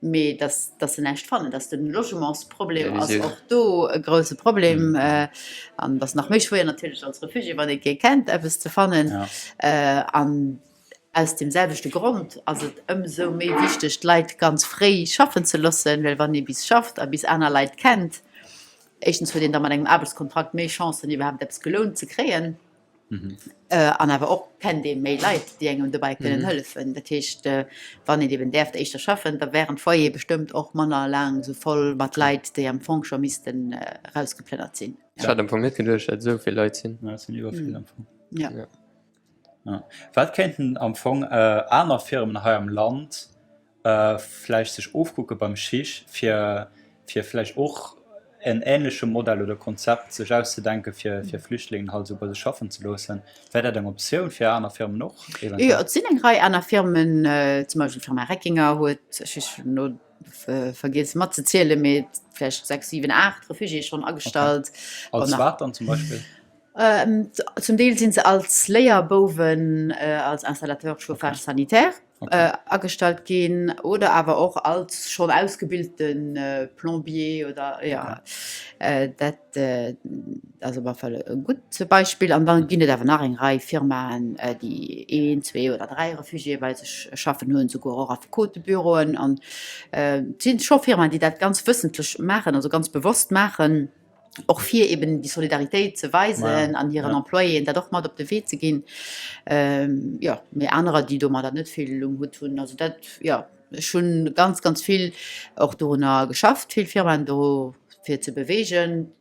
Mee dass, dass se näischt fannen, dass de Logementsproblem ass och do e grouse Problem. An et ass nach méi schwéier natierlech als Refugié, wann ee kee kennt, eppes ze fannen. An aus deem selwechte Grond ass et ëmsou méi wichteg, d'Leit ganz fréi schaffen ze loossen, well wann ee bis schafft a bis aner Leit kennt, éischtens huet een da mat engem Aarbechtskontrakt méi Chancen, iwwerhaapt eppes gelount ze kréien. An awer och kennt ee méi Leit, déi engem dobäi kënnen hëllefen. Dat heescht, wann een eben däerft éischter schaffen, da wären d'Foyere bestëmmt och manner laang esou voll mat Leit, déi am Fong scho missten erausgeplënnert sinn. Ech hat am Fong net geduecht, datt esou vill Leit sinn. Ja, et sinn iwwer vill am Fong. Ja. Ja. Wat kéinten am Fong aner Firmen hei am Land vläicht sech ofkucke beim Chich, fir fir vläicht och en ähnleche Modell oder Konzept sech auszedenke fir fir Flüchtlingen halt esou bei sech schaffen ze loossen. Wär dat eng Optioun fir aner Firmen och eventuell? Jo, et sinn eng Rei aner Firmen, zum Beispill d'Firma Reckinger huet, ech hunn elo vergiess matzezielen, mee vläicht 6, 7, 8 Refugiéë schonn agestallt. Als wat dann zum Beispill? Zum Deel si se als Léierbouwen, als Installateur chauffage sanitaire agestallt ginn oder awer och als schonn ausgebilte Plombier oder jo. Dat ass op alle Fall e gutt Beispill. An da ginn et awer nach eng Rei Firmaen, déi een, zwee oder dräi Refugiéë bei sech schaffen hunn, souguer och Affekotebüroen. An et si scho Firmaen, déi dat ganz wëssentlech maachen, also ganz bewosst maachen, och fir eben déi Solidaritéit ze weisen an hiren Employéen dat och mat op de Wee ze ginn. Jo, mee anerer, déi domadder net vill um Hutt hunn, also dat, jo. Ech hunn ganz, ganz vill och dorunner geschafft, vill Firmaen do fir ze beweegen.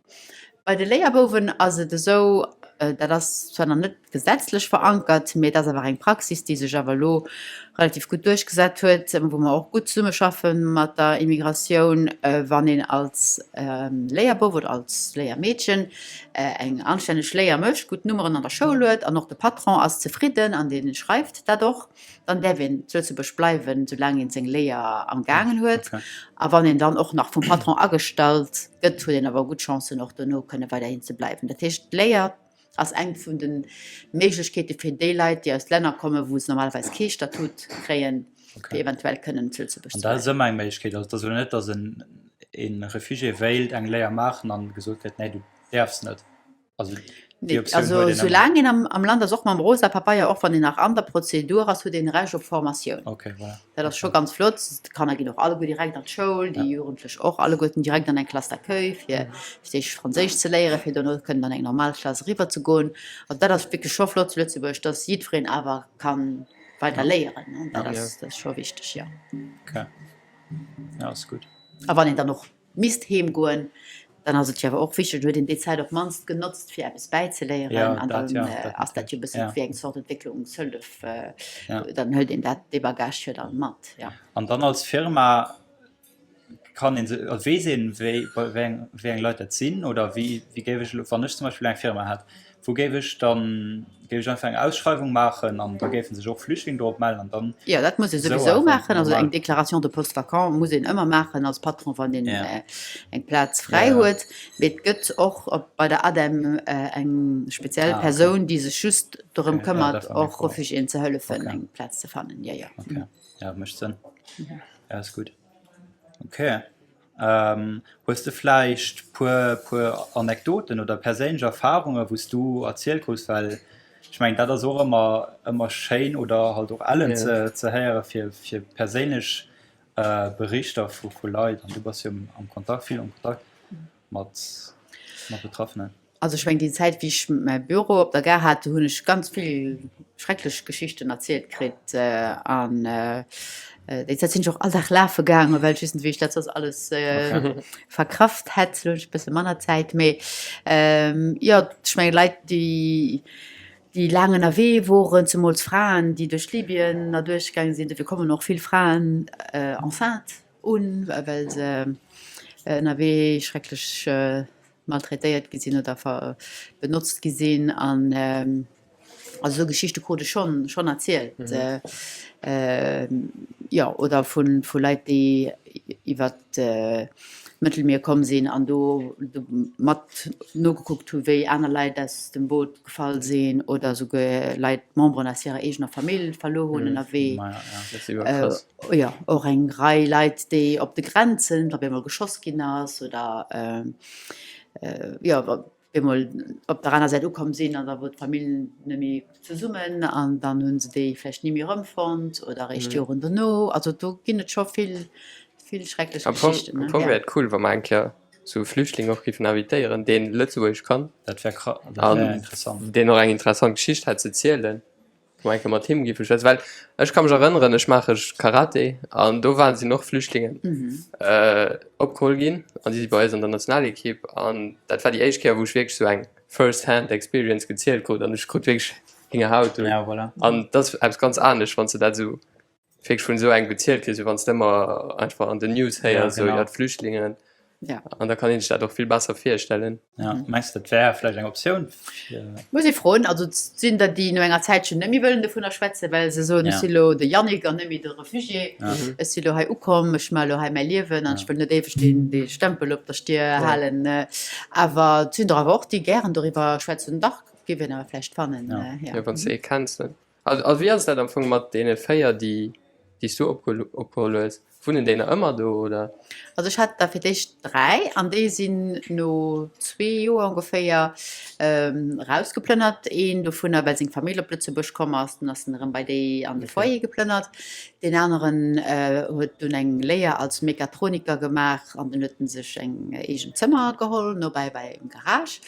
Bei de Léierbouwen ass et esou, dat ass zwar nach net gesetzlech verankert, mee et ass awer eng Praxis, déi sech awer elo relativ gutt duerchgesat huet, wou mer och gutt zesummeschaffe mat der Immigratioun, wann een als Léierbouf oder als Léiermeedchen eng anstänneg Léier mécht, gutt Nummeren an der Schoul huet an och de Patron ass zefridden an dee schreift dat och, Dann däerf een zu Lëtzebuerg bleiwen, soulaang een seng Léier am gaangen huet. A wann een dann och nach vum Patron agestallt gëtt, huet een awer gutt Chancen, och dono kënne weiderhin ze bleiwen. Dat heescht, d'Léier ass eng vun de Méiglechkeete fir déi Leit, déi aus Länner kommen, wou se normalerweis kee Statut kréien, fir eventuell kënnen zu Lëtzebuerg ze bleiwen. An dat ass ëmmer eng Méiglechkeet. Also et ass elo net, datt e Refugié wéilt eng Léier maachen an gesot kritt, nee, du däerfs net. Also, déi Optioun also, huet een ëmmer. Soulaang een am, am Land ass, och mam rosa Papeier, och wann een nach an der Prozedur ass, huet een Recht op Formatioun. Okay, voilà. Dat ass scho ganz flott. D'Kanner ginn och alleguer direkt an d'Schoul, déi Jugendlech och alleguerten direkt an eng Classe d'accueil, fir fir d'éischt Franséisch ze léieren, fir dono kënnen an eng normal Klass eriwwer ze goen. Also dat ass wierklech scho flott zu Lëtzebuerg, dass jiddwereen awer ka weider léieren, ne. Dat ass, dat ass scho wichteg, jo. Okay. Ja, ass gutt. A wann een dann och misst heem goen, dann ass et jo awer och wichteg, dann huet een déi Zäit op d'mannst genotzt fir eppes bäizeléieren an dann ass dat jo e bëssen wéi eng Zort Entwécklungshëllef, dann hëlt een dat dee Bagage jo dann mat, jo. An dann als Firma kann een se, weess een wéi wéi eng wéi eng Leit dat sinn oder wéi wéi géif ech elo, wann ech zum Beispill eng Firma hätt, Wou géif ech dann, géif ech einfach eng Ausschreiwung maachen an da géife sech och Flüchtlinge dorop mellen an dann. Jo, dat muss ee souwisou maachen. Also eng Déclaration de poste vacant muss een ëmmer maachen als Patron, wann een eng Plaz fräi huet. Mee et gëtt och bei der ADEM eng speziell Persoun, déi sech just dorëm këmmert, och Refugiéen ze hëllefen, eng Plaz ze fannen. Jo, jo. Okay, jo, mécht Sënn. Jo, ass gutt. Okay. Hues de vläicht puer puer Anekdoten oder perséinlech Erfarunge wou s du erzielt krus? Well ech mengen dat ass och ëmmer ëmmer schéin oder halt och ellen ze ze héiere fir fir perséinlech Berichter vu vu Leit an du bass jo am Kontakt vill am Kontakt mat mat Betraffenen. Also ech mengen déi Zäit wéi ech mäi Büro op der Gare hat, do hunn ech ganz vill schrecklech Geschichten erzielt kritt an déi Zäit sinn ech och all Dag lafe gaangen, well ech wéisst net wéi ech dat soss alles verkraft hätt. Elo hunn ech e bësse manner Zäit, mee jo ech menge Leit déi déi laang ënnerwee woren, zemools Fraen déi duerch Libyen erduerch gaange sinn, dofir kommen och vill Fraen enceinte un, well se ënnerwee schrecklech maltraitéiert gi sinn oder benotzt gi sinn an also esou Geschichte krut ech schonn schonn erzielt jo oder vu vu Leit déi iwwer d'Mëttelmier komm sinn an do mat nogekuckt hu wéi aner Leit aus dem Boot gefall sinn oder esouguer Leit Memberen aus hirer eegener Famill verluer hunn ënnerwee. Jo och eng Rei Leit déi op de Grenzen op eemol geschoss ginn ass oder jo op eemol op der aner Säit ukomm sinn an da wor d'Famill net méi zesummen an dann hunn se déi vläicht ni méi erëmfonnt oder eréischt Joren dono. Also do ginn et scho vill vill schrecklech Am Fong, Geschichten. Am Fong wär et cool wa mer eng Kéier sou e Flüchtling och giffen invitéieren deen Lëtzebuergesch kann Dat wär kra dat wär interessant. Deen och eng interessant Geschicht hätt ze zielen. Wou eng Kéier mat him giffe schwätzen, well ech ka mech erënneren, ech maache Karate an do waren sinn och Flüchtlingen opgeholl ginn an déi si bei eis an der Nationalekipp an dat war déi éischt Kéier, wou ech wierklech sou eng first hand experience gezielt krut an ech krut wierklech Héngerhaut an dat ass eppes ganz anescht, wann s de dat esou wierklech vun esou engem gezielt kriss, wéi wann s de ëmmer einfach an den News héiers, esou, ja, d'Flüchtlingen. Ja. An da kann een sech dat och vill besser virstellen. Ja, mengs de, dat wär vläicht eng Optioun fir. Muss ee froen. Also et sinn der, déi no enger Zäitchen net méi wëllen dovunner schwätzen, well se soen, ech si lo de Yannick an net méi de Refugié. Ech si lo hei ukomm, ech maache lo hei mäi Liewen an ech wëll net éiweg deen, dee Stempel op der Stier halen. Awer et sinn der awer och, déi gären doriwwer schwätzen. Dach, géif een awer vläicht fannen. Ja, wann s de ee kenns, dann. A wéi ass dat am Fong mat deene 4, déi déi s du opgeholl hues? Wunnen déi nach ëmmer do, oder? Also ech hat der fir d'éischt 3 an déi sinn no zwee Joer ongeféier erausgeplënnert. Een dovunner, well seng Famill op Lëtzebuerg komm ass, dunn ass en erëm bei déi an de Foyer geplënnert. Deen aneren huet dunn eng Léier als Mechatroniker gemaach an dunn huet en sech eng eegent Zëmmer geholl, nobäi beim Garage.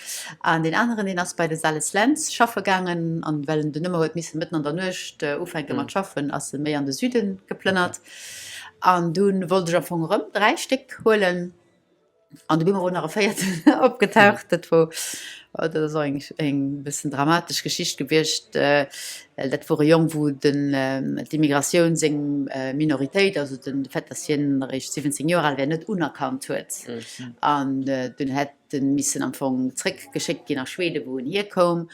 An deen aneren, deen ass bei de Sales Lentz schaffe gaangen an well en dunn ëmmer huet missen mëtten an der Nuecht ufänke mat schaffen, ass e méi an de Süde geplënnert. An dunn wollt ech am Fong erëm 3 Stéck huelen an du bi mer och nach e véierten opgetaucht. Dat wor, dat ass och eng eng bëssen dramatesch Geschicht gewiescht. Dat wor e Jong, wou den d'Immigratioun seng Minoritéit, also den Fait, datt hien eréischt 17 Joer al wär, net unerkannt huet. An dunn hätt en missen am Fong zréckgeschéckt ginn a Schweden, wou en hierkoum,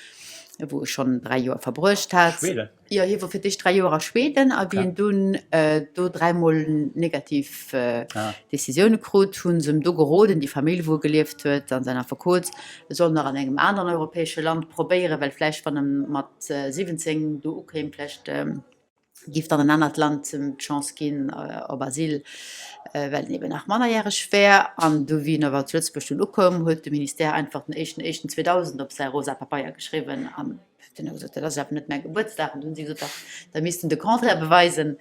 wou e schonn 3 Joer verbruecht hat. Schweden? Jo, hie wor fir d'éischt 3 Joer a Schweden a wéi en dunn do dräimol negativ Decisioune krut, hu se em do geroden, déi Famill wou e gelieft huet an säin Affekot, e soll nach an engem aneren europäesche Land probéieren, well vläicht wann e mat 17 do ukéim, vläicht géif dann en anert Land em d'Chance ginn op Asyl, well en eben nach mannerjäreg wär. An du wéi en awer zu Lëtzebuerg dunn ukoum, huet de Ministère einfach den éischten éischten 2000 op säi rosa Papeier geschriwwen an Dunn hu gesot, dat ass awer net mäi Gebuertsdag. An dunn hu si gesot, dach, da misst en de Contraire beweisen.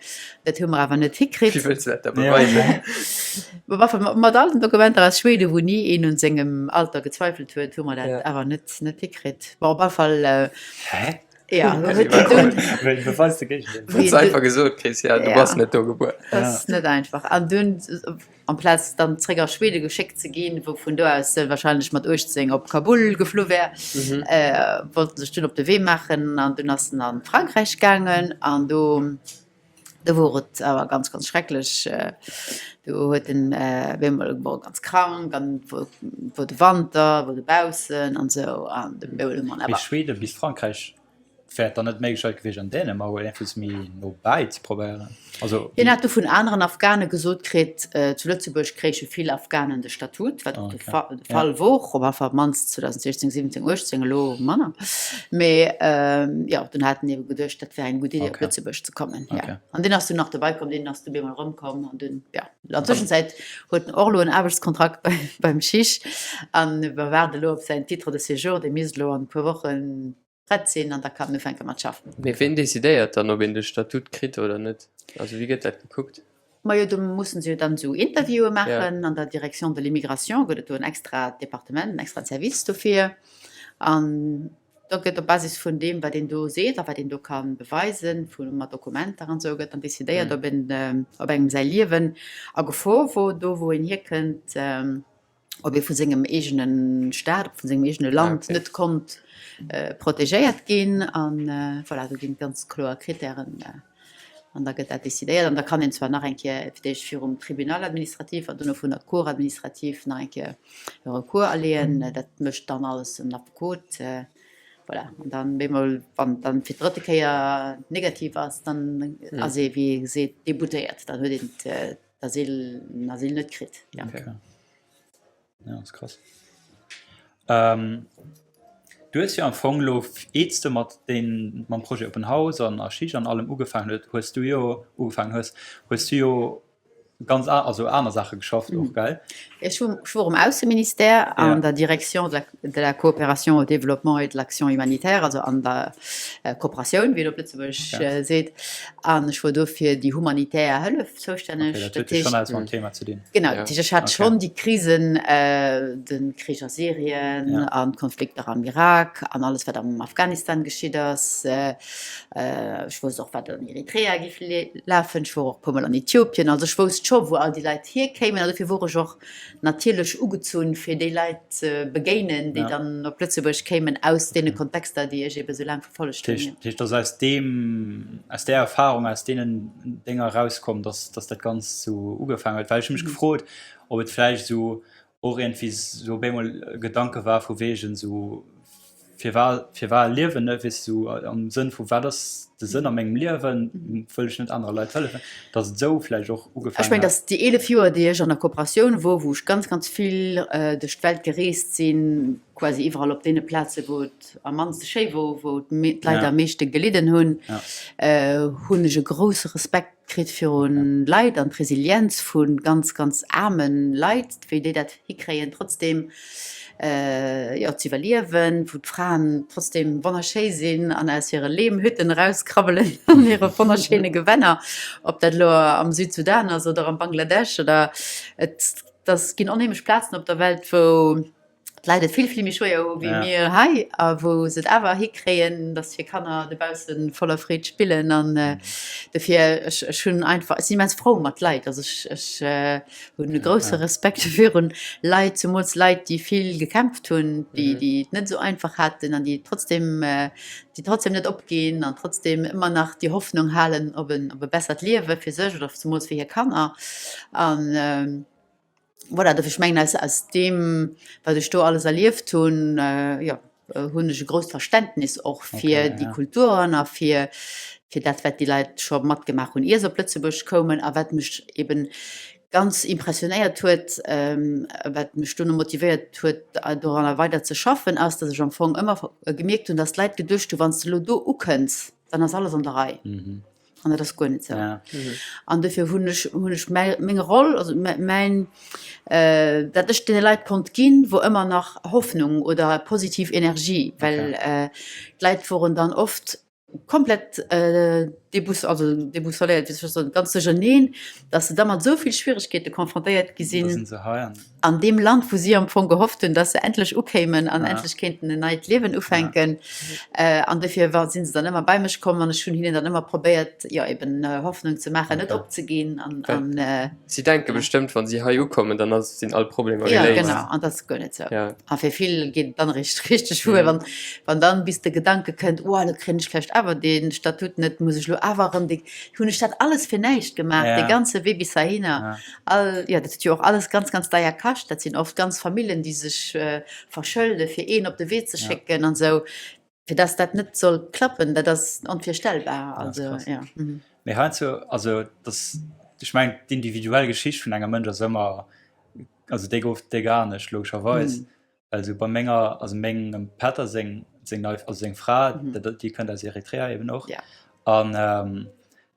Dat hu mer awer net hikritt. Wéi wëlls de dat da beweisen? Bon, enfin, mat all den Dokumenter aus Schweden, wou ni een un sengem Alter gezweifelt huet, hu mer dat awer net, net hikritt. Bon, op alle Fall. Hä? Ja, huet hien dunn. Wéi beweis de Géigendeel? Hues einfach gesot kriss, ja, du bass net do gebuer. Dat ass net einfach. An dunn. Amplaz dann zréck a Schweden geschéckt ze ginn, wou vun do aus se wahrscheinlech mat 18 op Kabul geflu wär, wollt en sech dunn op de Wee maachen an dunn ass en a Frankräich gaangen an do do wor et awer ganz ganz schrecklech. Do huet en op eemol wor e ganz krank an wor wor de Wanter, wor dobaussen an esou an de Mann Mee awer. Schweden bis Frankräich Wär et dann net méiglech gewiescht an Dänemark oder iergendwou méi no bäi ze probéieren? Also Hien hat du vun aneren Afghane gesot kritt, zu Lëtzebuerg kréiche vill Afghanen de Statut, wat och de Fall wor, op alle Fall op d'mannst 2016, 17, 18, elo manner. Mee jo, dunn hat en ebe geduecht, dat wär eng gutt Idee op Lëtzebuerg ze kommen. Jo, an deen ass dunn nach dobäi komm, deen ass du bemol erëmkomm an dunn, jo. An der Tëschenzäit huet en och elo en Aarbechtskontrakt beim CHIJ an mer waarde elo op säin Titre de séjour, dee misst elo an e puer Wochen prett sinn an da kann en ufänke mat schaffen. Mee ween decidéiert dann, ob een de Statut kritt oder net? Also wéi gëtt dat gekuckt? Majo, do mussen se jo dann esou Interviewe maachen. An der Direction de l'immigration gëtt et do en extrat Departement, en extrat Service dofir. An da gëtt op Basis vun deem, wat een do seet a wat een do ka beweisen, vu mat Dokumenter an esou, gëtt dann decidéiert, ob een, ob engem säi Liewen a Gefor wor, do wou een hierkënnt. ob ee vu sengem eegene Staat, vun sengem eegene Land ah, okay. net konnt äh, protegéiert ginn an äh, voilà, do ginn ganz kloer Kritären äh, an da gëtt dat decidéiert an da kann een zwar nach eng Kéier fir d'éischt virum Tribunal administratif an duerno vun der Cour administrative nach eng Kéier e Recours aleeën. Mhm. Dat mécht dann alles en Affekot. Äh, voilà. An dann bemol wann dann fir d'drëtte Kéier negativ ass, dann mhm. ass ee wéi ee seet deboutéiert, dann huet een äh, d'Asyl, den Asyl net kritt. Ja. Okay. Ja, ass krass. Ähm, du hues jo am Fong lo, eets de mat den, mam Projet Open House an a Schich an allem ugefaangen huet, hues du jo ugefaangen hues, hues du jo ganz a, also aner Saache geschafft och, gell? Ech hu, ech wor um Ausseministère an ja. der Direction de la, de la coopération au développement et de l'action humanitaire, also an der äh, Kooperatioun, wéi een op Lëtzebuergesch okay. äh, seet. An ech wor do fir déi humanitär Hëllef zoustänneg. Okay, dat huet jo schonn alles mam Thema ze dinn. Genau, dat heescht, ech hat schonn déi Krisen, de Krich a Syrien an d'Konflikter am Irak an alles, wat am Afghanistan geschitt ass. Ech wousst och, wat an Eritrea géif lafen. Ech wor och e puermol an Äthiopien. Also ech wousst scho, wou all déi Leit hierkéimen. An dofir wor ech och natierlech ugezunn, fir déi Leit ze begéinen, déi dann op Lëtzebuerg kéimen aus deene Kontexter, déi ech ebe sou laang verfollegt hunn. Dat heescht, et ass aus deem, aus där Erfahrung, aus deenen Dénger erauskomm, dass, dass dat Ganzt sou ugefaangen huet? Well ech hu mech gefrot, ob et vläicht esou och iergendwéi sou op eemol e Gedanke war vu wegen sou, Firwat, firwat liewen, ne, weess du, am Sënn vu wat ass de Sënn a mengem Liewen, wëll ech net anere Leit hëllefen, datt et esou vläicht och Ech ugefaangen mengen, hat. datt déi 11 Joer, déi ech an der Kooperatioun wor, wou ech ganz, ganz vill duerch d'Welt gereest sinn, quasi iwwerall op deene Plaze wou et am mannste schéi wor, wou d'Leit Ja. am meeschte gelidden hunn, Ja. hunn ech e grousse Respekt. kritt virun Leit an d'Resilienz vu ganz, ganz aarme Leit, wéi déi dat hikréien, trotzdeem jo z'iwwerliewen, wou d'Fraen trotzdeem wonnerschéi sinn an aus hire Leemhütten erauskrabbelen an hire wonnerschéine Gewänner, ob dat elo am Südsudan ass oder am Bangladesch oder et ass ginn onheemlech Plazen op der Welt, wou d'Leit et vill, vill méi schwéier hu wéi mir hei a wou se et awer hikréien, datt hir Kanner dobausse voller Freed spillen. An dofir, ech, ech hunn einfach, ech sinn immens frou mat Leit. Also ech, ech hunn e grousse Respekt virun Leit, zemools Leit, déi vill gekämpft hunn, déi, déi et net esou einfach haten an déi trotzdem, déi trotzdem net opginn an trotzdem ëmmer nach déi Hoffnung halen op en, op e bessert Liewe fir sech oder zemools fir hir Kanner. An Voilà, dofir, ech mengen aus, aus deem, wat ech do alles erlieft hunn, jo, hunn ech e grousst Verständnis och fir okay, déi ja. Kulturen a fir, fir dat, wat déi Leit scho matgemaach hunn, ier se op Lëtzebuerg koumen a wat mech eben ganz impressionéiert huet, wat mech dono motivéiert huet, doranner weider ze schaffen, ass, datt ech am Fong ëmmer gemierkt hunn, datt d'Leit geduecht hunn, wann s de elo do ukënns, dann ass alles an der Rei. Mhm. An dat ass guer net sou. Ja. Mhm. An dofir hunn ech, hunn ech mäi, meng Roll, also mäin, äh, dat ech deene Leit konnt ginn, wor ëmmer nach Hoffnung oder positiv Energie, well okay. äh, d'Leit woren dann oft komplett äh, debous also deboussoléiert, wéi soll ech soen, ganz duercherneen, dass se da mat esou vill Schwieregkeete konfrontéiert gi sinn an deem Land, wou si am Fong gehofft hunn, dass se endlech ukéimen an ja. endlech kéinten en neit Liewen ufänken. Ja. Äh, an dofir war, sinn se dann ëmmer bei mech komm an ech hunn hinnen dann ëmmer probéiert, jo eben äh, Hoffnung ze maachen, okay. net opzeginn. An, an, äh, si denke ja. bestëmmt, wann si hei ukommen, dann ass, sinn all Problemer ja, geléist. Genau, an dat ass guer net sou. Ja. A fir vill geet et dann richteg, richteg schwuer, mhm. wann, wann dann bis de Gedanke kënnt, oh, lo kréien ech vläicht awer den Statut net, muss ech lo awer erëm déi hunn ech dat alles fir näischt gemaach, ja. de ganze Wee bis heihinner. Ja. All, ja, dat huet jo och alles ganz, ganz deier kascht. Dat sinn oft ganz Famillen, déi sech äh, verschëlde fir een op de Wee ze schécken ja. an sou. Fir dass dat net soll klappen, dat ass onvirstellbar. Also, das ja. Mhm. Mee heiansdo, also das, ech meng d'individuell Geschicht vun engem Mënsch ass ëmmer, also déi gouf déi gar net logescherweis. Mhm. Well sou bei menger, also mengem Pätter seng, seng nei, also seng Fra, mhm. dat, déi kënnt aus Eritrea eben och. Ja. An ähm,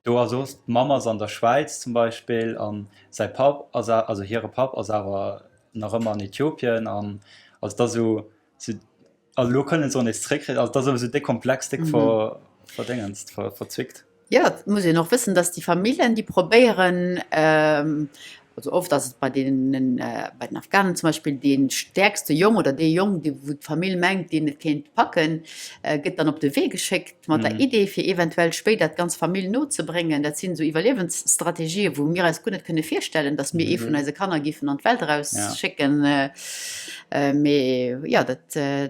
do ass och, d'Mamm ass an der Schwäiz zum Beispill an säi Papp ass, also hire Papp ass awer nach ëmmer an Äthiopien an also da sou, sou also lo kënnen se och nees zréck, also dat ass ëmmer sou déck komplex, déck ver, mhm. verdéngenst, ver, verzwickt. Jo, et muss een och wëssen, dass déi Familljen, déi probéieren, also oft ass et bei deenen, bei den Afghanen zum Beispill, dee stäerkste Jong oder dee Jong, dee wou d'Famill mengt, deen et kéint packen, gëtt dann op de Wee geschéckt mat der Idee, fir eventuell spéider d'ganz Famill nozebréngen. Dat sinn esou Iwwerliewensstrategien, wou mir eis guer net kënne virstellen, dass mir ee vun eise Kanner géifen an d'Welt erausschécken. Mee jo, dat,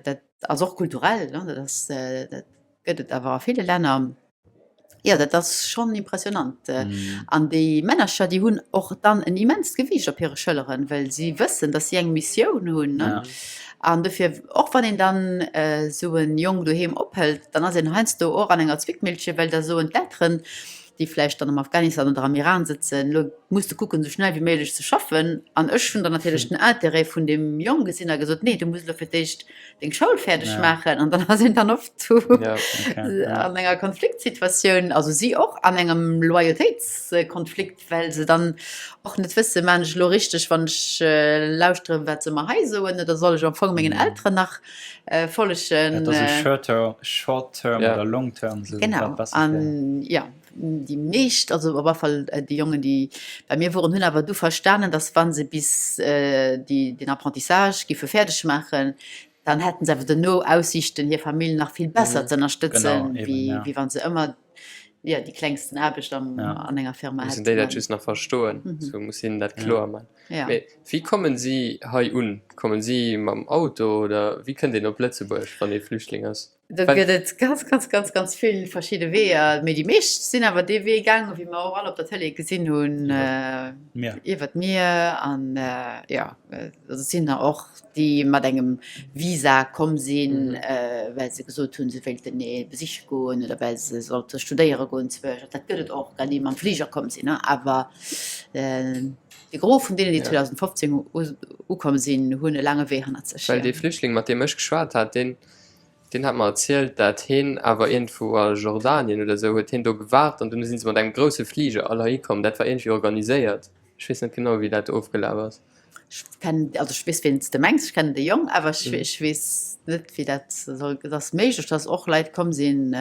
dat ass och kulturell, ne, dat ass, dat gëtt et awer a ville Länner. Jo, dat ass schonn impressionant. An déi Männercher, déi hunn och dann en immenst Gewiicht op hire Schëlleren, well si wëssen, datt si eng Missioun hunn. An dofir, och wann een dann esou e Jong doheem ophëlt, dann ass een heiansdo och an enger Zwickmillche, well da soen d'Elteren, déi vläicht dann am Afghanistan oder am Iran sëtzen, Elo muss de kucken, esou schnell wéi méiglech ze schaffen. An ech hunn dann natierlech den Interêt vun deem Jong gesinn a gesot, Nee, du muss elo fir d'éischt deng Schoul fäerdeg maachen. An dann ass een dann oft ja, okay, ja. an enger Konfliktsituatioun, also si och an engem Loyautéitskonflikt, well se dann och net wësse man ech lo richteg, wann ech äh, lauschtere wat se mer hei soen, oder soll ech am Fong mengen mhm. Elteren nach äh, follegen. Ja, äh, short term, short term ja. oder long term so genau. An, ja déi meescht, also op alle Fall äh, déi Jongen, déi bei mir woren, hunn awer du verstanen, dass wann se bis äh, déi, den Apprentissage giffe fäerdeg maachen, dann hätten se awer duerno Aussiichten, hir Famill nach vill besser ze ënnerstëtzen, wéi wa se ëmmer jo déi klengsten Aarbecht an enger Firma hätten. Mussen déi dat just nach verstoen, sou muss hinnen dat kloer man. Mee wéi kommen si hei un? Kommen si mam Auto oder wéi kënnt een op Lëtzebuerg, wann ee Flüchtling ass? Do gëtt et ganz, ganz, ganz, ganz vill verschidde Weeër. Mee déi meescht sinn awer dee Wee gaangen, wéi mer och all op der Tëlee gesinn hunn, iwwer d'Mier. An jo, also et sinn der och, déi mat engem Visa komm sinn, well se gesot hunn, se wéilten ee besiche goen oder well se sollte studéiere goen zwiescht. Dat gëtt et och, déi mam Fliger komm sinn. Awer de Gros vun deenen, déi 2015 ukomm sinn, hunn e laange Wee hannert sech. Well dee Flüchtling, mat deem ech geschwat hat, deen. Deen hat mer erzielt, dat heen awer iergendwou a Jordanien oder esou huet heen do gewaart an dunn si se mat engem grousse Fliger all heihi komm. Dat war iergendwéi organiséiert. Ech weess net genau, wéi dat ofgelaf ass. Ech kennen, also ech weess, ween s de mengs, ech kennen de Jong, awer ech, ech weess net, wéi dat soll. Et ass méiglech, datt och Leit komm sinn,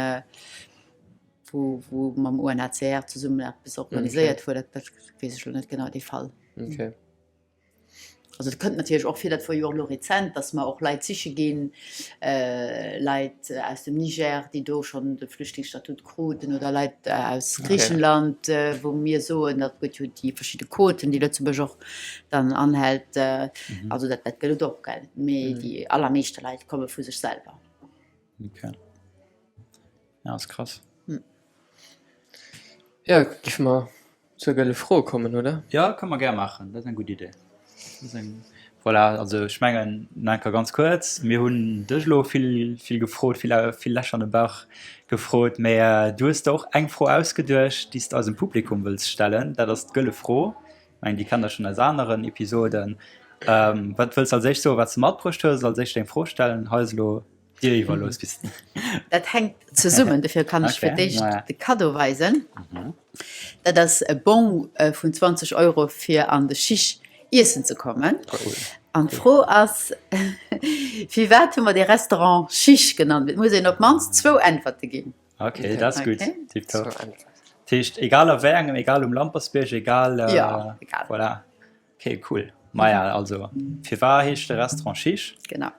wou, wou mam UNHCR zesummen eppes organiséiert wor. Dat, dat weess ech elo net genau, dee Fall. Okay. Also et kënnt natierlech och vir, dat wor jo och elo rezent, datt mer och Leit siche ginn, Leit aus dem Niger, déi do schonn de Flüchtlingsstatut kruten oder Leit aus Griichenland, wou mir soen, dat gëtt jo déi verschidde Quoten, déi Lëtzebuerg och dann anhält. Also dat dat gëtt et och, gell. Mee déi allermeeschte Leit komme vu sech selwer. Okay. Ja, ass krass. Jo, géife mer Zur gëlle Fro kommen, oder? Jo, kënne mer gär maachen, dat ass eng gutt Idee. Dat ass eng, voilà, also ech mengen, nach eng Kéier ganz kuerz, mir hunn dech elo vill, vill gefrot, vill, vill Lächer an de Bauch gefrot, mä du hues der och eng Fro ausgeduecht, déi s de eisem Publikum wëlls stellen. Dat ass d'gëlle Fro. Ech mengen, déi kennt der schonn aus aneren Episoden. Wat wëlls de als éischt soen, wat s de matbruecht hues? Als éischt deng Fro stellen? Hei ass elo Dir iwwerlooss bis. Dat hänkt zesummen, dofir kann ech fir d'éischt de Kaddo weisen. Dat ass e Bong vun 20 Euro fir an de Chiche iessen ze kommen. An d'Fro ass, Firwat hu mer dee Restaurant Chiche genannt? Et muss een op d'mannst zwou Äntwerte ginn. Ok, dat ass gutt. Tiptop. Dat heescht, egal a wéi engem, egal um Lampertsbierg, egal. Jo, egal. Voilà. Ok cool, maja also firwar heescht de Restaurant Chiche? Genau.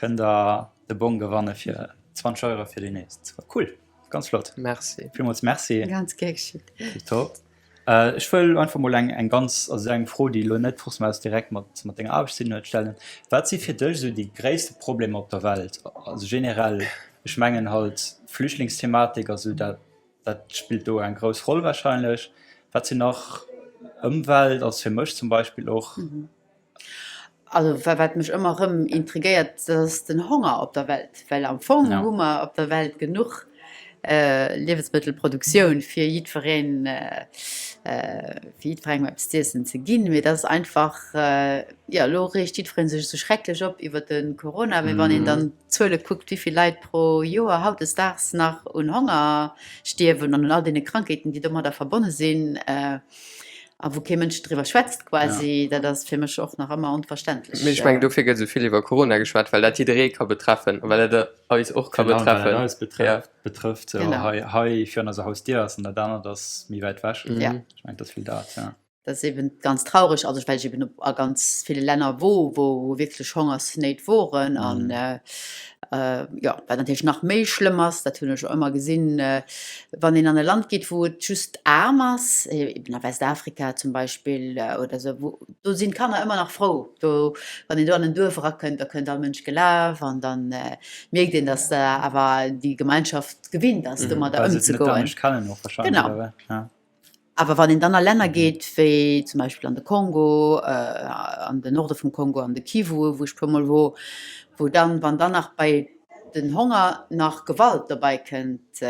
Kënnt der de Bong gewanne fir 20 Euro fir déi nächst. Cool, ganz flott. Merci. Villmools Merci. Ganz gär geschitt. Tiptop. Ech wëll einfach mol eng eng ganz, also eng Fro déi elo net forcément aus direkt mat mat denger Aarbecht ze dinn huet, stellen. Wat si fir dech esou déi gréisste Problemer op der Welt? Also generell, ech mengen halt Flüchtlingsthematik ass esou dat Dat spillt do eng grouss Roll wahrscheinlech. Wat sinn nach, Ëmwelt ass fir mech zum Beispill och. Also wat mech ëmmer erëm intrigéiert, dat ass den Honger op der Welt, well am Fong hu mer op der Welt genuch Liewensmëttelproduktioun fir jiddwereen, fir jiddwerengem eppes z'iessen ze ginn. Mee dat ass einfach, jo elo reegt jiddweree sech esou schrecklech op iwwer de Corona, mee wann een dann Zuele kuckt, wéi vill Leit pro Joer hautdesdaags nach un Honger stierwen an un all deene Krankheeten, déi domadder verbonne sinn, a wou kee Mënsch driwwer schwätzt quasi, dat ass fir mech och nach ëmmer onverständlech. Mee ech mengen, dofir gëtt esou vill iwwer Corona geschwat, well dat jidderee ka betreffen a well dat eis och ka Genau, well dat betreffen. eis betrëfft, betrëfft, hei, hei virun eiser Hausdier ass an dat anert ass méi wäit ewech. Ech mengen, et ass vill dat, ja. Dat ass eben ganz traureg, also well ech eben a ganz ville Länner wor, wou wierklech Hongersnéit woren an jo, wat natierlech nach méi schlëmm ass, dat hunn ech och ëmmer gesinn, wann een an e Land geet, wou et just aarm ass, eben a Westafrika zum Beispill oder esou, wou do sinn d'Kanner ëmmer nach frou, do wann een do an en Duerf erakënnt, da kënnt all Mënsch gelaf an da mierkt een, datt awer déi Gemeinschaft gewinnt ass, domadder ëmzegoen. Genau. Awer wann een dann a Länner geet, wéi zum Beispill an de Kongo, an den Norde vum Kongo, an de Kivu, wou ech puer Mol wor, wou dann, wann dann nach bei den Honger nach Gewalt dobei kënnt,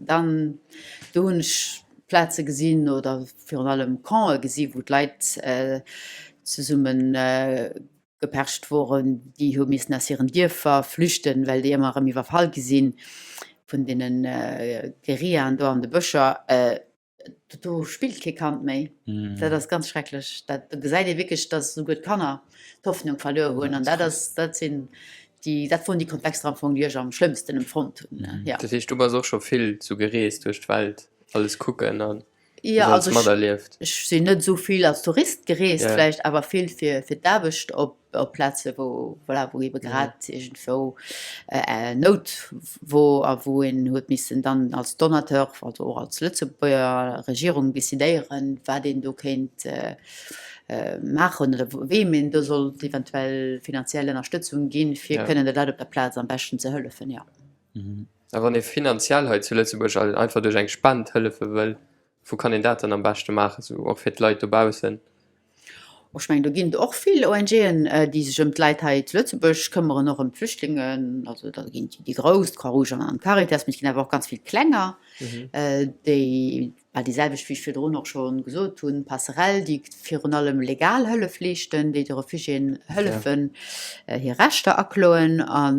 dann, do hunn ech Plaze gesinn oder virun allem Campe gesi wou d'Leit zesumme gepercht woren, déi hu missen aus hiren Dierfer flüchten, well déi ëmmer erëm iwwerfall gi si vun deene Guerillaen do an de Bëscher. Do spillt kee Kand méi. Dat ass ganz schrecklech. Dat, do gesäit ee wierklech, datt esouguer d'Kanner d'Hoffnung verluer hunn. An dat ass, dat sinn déi, dat woren déi Kontexter am Fong, déi ech am schlëmmsten empfonnt hunn, jo. Dat heescht, du bass och scho vill sou gereest duerch d'Welt, alles kucken an Jo, also ech, ech sinn net esou vill als Tourist gereest yeah. vläicht, awer vill fir, fir d'Aarbecht op, op Plaze wou, voilà, wou ebe grad iergendwou äh, Nout wor a wou een huet missen dann als Donateur, also och als Lëtzebuerger Regierung decidéieren, wat een do kéint äh, maachen oder weem een do sollt eventuell finanziell Ënnerstëtzung ginn, fir yeah. kënnen de Leit op der Plaz am beschten ze hëllefen, ja. Mhm. A wann ee finanziell hei zu Lëtzebuerg einfach duerch eng Spend hëllefe wëll, wou kann een dat dann am beschte maachen, sou och fir d'Leit dobaussen? Ech mengen, do ginn et och vill ONGen, déi sech ëm d'Leit hei zu Lëtzebuerg këmmeren, och ëm d'Flüchtlingen. Also da ginn et déi grouss, d'Croix-Rouge an d'Caritas, mee et ginn awer och ganz vill klenger, déi. Bal déi selwecht, wéi ech virdrun och scho gesot hunn, Passerell, déi virun allem legal Hëllef leeschten, déi de Refugiéen hëllefen, hir Rechter akloen, a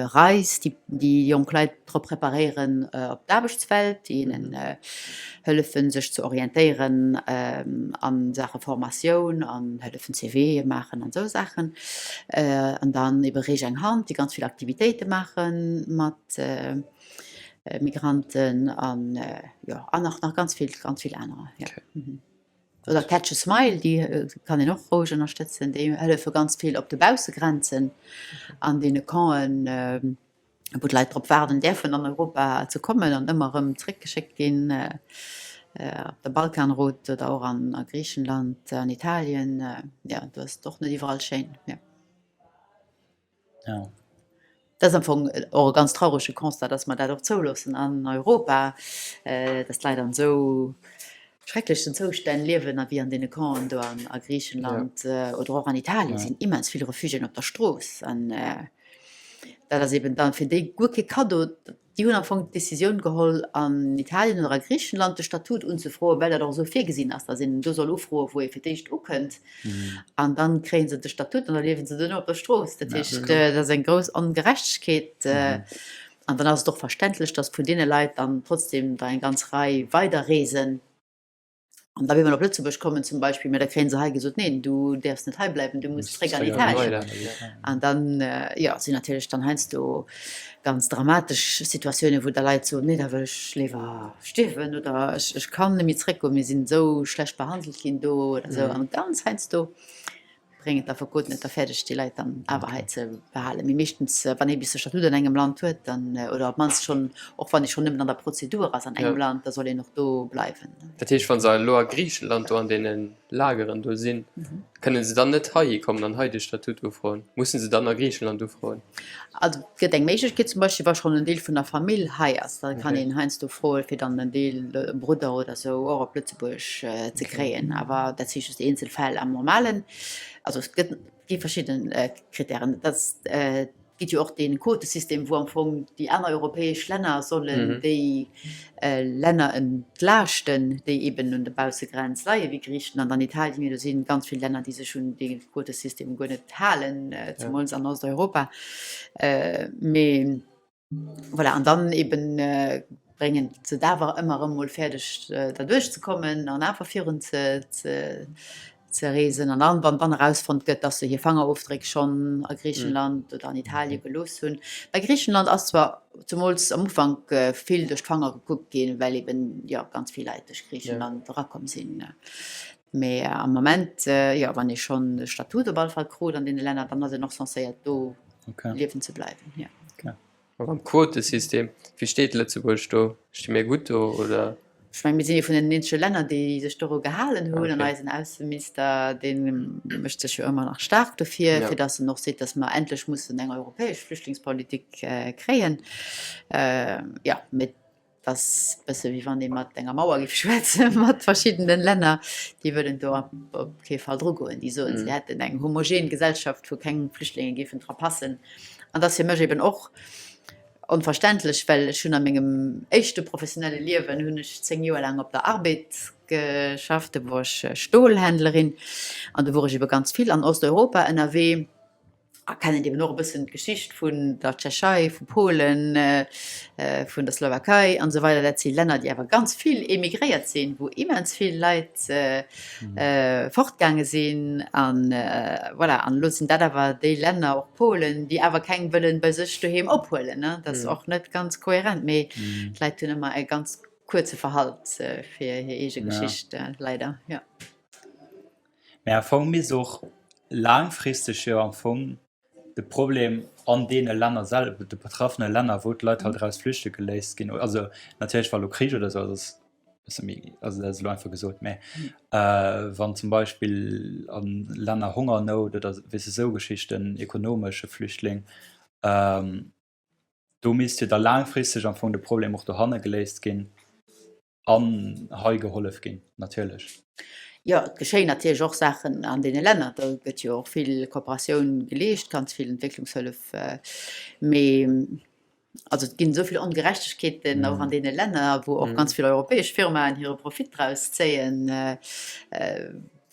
RISE, déi déi jonk Leit drop preparéieren op d'Aarbechtswelt, déi hinnen hëllefen, sech ze orientéieren a Saache Formatioun an hëllefen CVe maachen an esou Saachen. An dann ebe Reech eng Hand, déi ganz vill Aktivitéite maache mat Migranten an jo an nach nach ganz vill ganz vill anerer jo. Oder Catch a Smile, déi kann een och roueg ënnerstëtzen, déi hëllefe ganz vill op de Baussegrenzen an deene Campen, wou d'Leit drop waarden däerfen an Europa ze kommen an ëmmer erëm zréckgeschéckt ginn, op der Balkanroute oder och an a Griichenland, an Italien, jo do ass et och net iwwerall schéin, jo. Ja. Dat ass am Fong och e ganz traurege Constat, dass mer dat och zouloossen an Europa, dass d'Leit an esou schrecklechen Zoustänn liewen a wéi an deene Campen do an a Griichenland oder och an Italien sinn immens vill Refugiéen op der Strooss. An dat ass eben da fir déi guer kee Kaddo. Déi hunn am Fong d'Decisioun geholl, an Italien oder a Griichenland de Statut unzefroen, well dat och esou virgesinn ass, datt een do soll ufroen, wou ee fir d'éischt ukënnt. An da kréie se de Statut an da liewe se duerno op der Strooss. Dat heescht, dat ass eng grouss Ongerechtegkeet. An dann ass et och verständlech, datt vun deene Leit dann trotzdem der eng ganz Rei weiderreesen. An da wéi mer op Lëtzebuerg kommen zum Beispill, mä da kréie se hei gesot, neen, du däerfs net hei bleiwen, du muss zréck an Italien. An dann, jo, sinn natierlech dann heiansdo ganz dramatesch Situatiounen, wou da Leit soen, nee, da wëll ech léiwer stierwen oder ech, ech kann net méi zréckgoen, mir sinn esou schlecht behandelt ginn do oder esou. An ganz heiansdo bréngen d'Affekoten et da fäerdeg, déi Leit dann awer hei ze behalen. Mee meeschtens, wann ee bis de Statut an engem Land huet, dann, oder op d'mannst schonn, och wann ee schonn nëmmen an der Prozedur ass an engem Land, da soll een och do bleiwen. Dat heescht, wa se elo a Griichenland do an deene Lageren do sinn, kënne se dann net heihi kommen an hei de Statut ufroen? Musse se dann a Griichenland ufroen? Also et gëtt eng Méiglechkeet, zum Beispill wa schonn en Deel vun der Famill hei ass, da kann een heiansdo froe fir dann en Deel, e Brudder oder esou, och op Lëtzebuerg ze kréien. Awer dat si just eenzel Fäll. Am Normalen, also et gëtt, gi verschidde Krittären. Dat et gëtt jo och dee Quotesystem, wou am Fong déi aner europäesch Länner sollen déi Länner entlaaschten, déi eben un der Baussegrenz leien, wéi Griichenland an Italien. Mee do si ganz vill Länner, déi sech un dee Quotesystem guer net halen, zemools an Osteuropa. Mee voilà, an dann eben bréngen se et awer ëmmer erëm mol fäerdeg, derduerch ze kommen an awer virun ze ze reesen. An dann, wann dann erausfonnt gëtt, dass se hir Fangerofdréck schonn a Griichenland oder an Italie gelooss hunn. Bei Griichenland ass zwar zemools am Ufank vill duerch d'Fanger gekuckt ginn, well eben, jo, ganz vill Leit duerch Griichenland erakomm sinn. Mee am Moment, jo, wann ee schonn de Statut op alle Fall krut an deene Länner, dann ass een och censéiert do liewen ze bleiwen, jo. A mam Quotesystem, wéi steet Lëtzebuerg do? Sti mir gutt do, oder? Ech mengen, mir sinn ee vun den eenzege Länner, déi sech doru gehalen hunn. An eisen Ausseminister, dee mécht sech jo ëmmer nach staark dofir, fir datt en och seet, datt mer endlech mussen eng europäesch Flüchtlingspolitik kréien. Jo, mee et ass e bësse wéi wann ee mat enger Mauer géif schwätzen, mat verschiddenen Länner, déi wëllen do op kee Fall drugoen. Déi soen, si hätten eng homogen Gesellschaft, wou keng Flüchtlinge géifen dra passen. An dat ass fir mech eben och onverständlech, well ech hunn a mengem éischte professionelle Liewen hunn ech 10 Joer laang op der Arbed geschafft, do wor ech Stolhändlerin an do wor ech ebe ganz vill an Osteuropa ënnerwee a kennen eben och e bëssen d'Geschicht vun der Tschechei, vu Polen, vun der Slowakei an esou weider. Dat si Länner, déi awer ganz vill emigréiert sinn, wou immens vill Leit fortgaange sinn an voilà, an elo sinn dat awer déi Länner, och Polen, déi awer keng wëllen bei sech doheem ophuelen. Dat ass och net ganz kohärent, mee d'Leit hunn ëmmer e ganz kuerze Verhalt fir hir eege Geschicht, leider, jo. Mä am Fong misst och laangfristeg jo am Fong de Problem an deene Länner selwer, de betraffene Länner, wou d'Leit halt eraus flüchte geléisst ginn, also natierlech wa lo Krich oder esou ass, ass e bësse méi, also dat ass elo einfach gesot, mä wann zum Beispill a Länner Hongernout oder weess de esou Geschichten, ekonomesche Flüchtling, do misst jo da laangfristeg am Fong de Problem och dohanne geléist ginn. An hei gehollef ginn, natierlech. Jo, et geschéien natierlech och Saachen an deene Länner. Do gëtt jo och vill Kooperatioun geleescht, ganz vill Entwécklungshëllef. Mee. Also et ginn esou vill Ongerechtegkeeten och an deene Länner, wou och ganz vill europäesch Firmaen hire Profit draus zéien,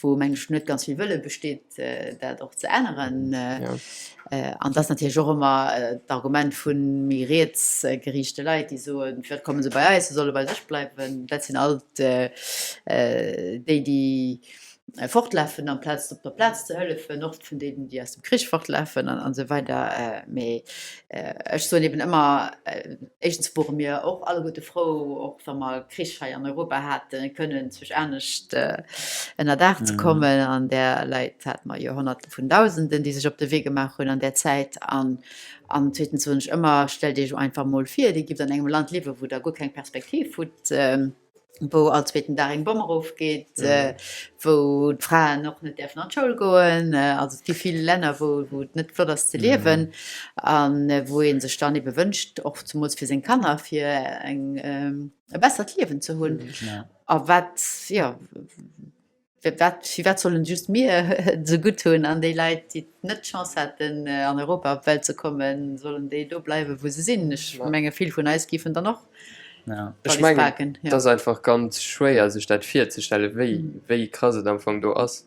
wou meng ech net ganz vill Wëlle besteet, dat och ze änneren. An et ass natierlech och ëmmer d'Argument vu méi riets geriichte Leit, déi soen, firwat komme se bei eis, se solle bei sech bleiwen. Dat sinn alt déi, déi fortlafen amplaz op der Plaz ze hëllefen, och vun deenen, déi aus dem Krich fortlafen an esou weider. Mee ech soen eben ëmmer, éischtens wore mir och alleguerte frou, och wa mer Krich hei an Europa haten, kënnen zwech anescht ënnerdaach ze kommen. An där Leit hate mer jo Honnerte vun Dausenden, déi sech op de Wee gemaach hunn an där Zäit. An an zweetens soen ech ëmmer, stellt Iech einfach mol vir, Dir gift an engem Land liewen, wou Der guer keng Perspektiv hutt, wou all zweeten Dag eng Bomm erofgeet, wou d'Fraen och net däerfen an d'Schoul goen. Also et gi vill Länner, wou wou et net flott ass ze liewen a wou ee sech dann ebe wënscht, och zemools fir seng Kanner, fir eng e bessert Liewen ze hunn. A wat, jo. Firwat, firwat sollen just mir et esou gutt hunn an déi Leit, déi net d'Chance haten, an Europa op d'Welt ze kommen, sollen déi do bleiwen, wou se sinn? Ech menge vill vun eis géifen dann och Ech d'Wallis mengen, paken. et ass einfach ganz schwéier, sech dat virzestellen, wéi, wéi krass et am Fong do ass.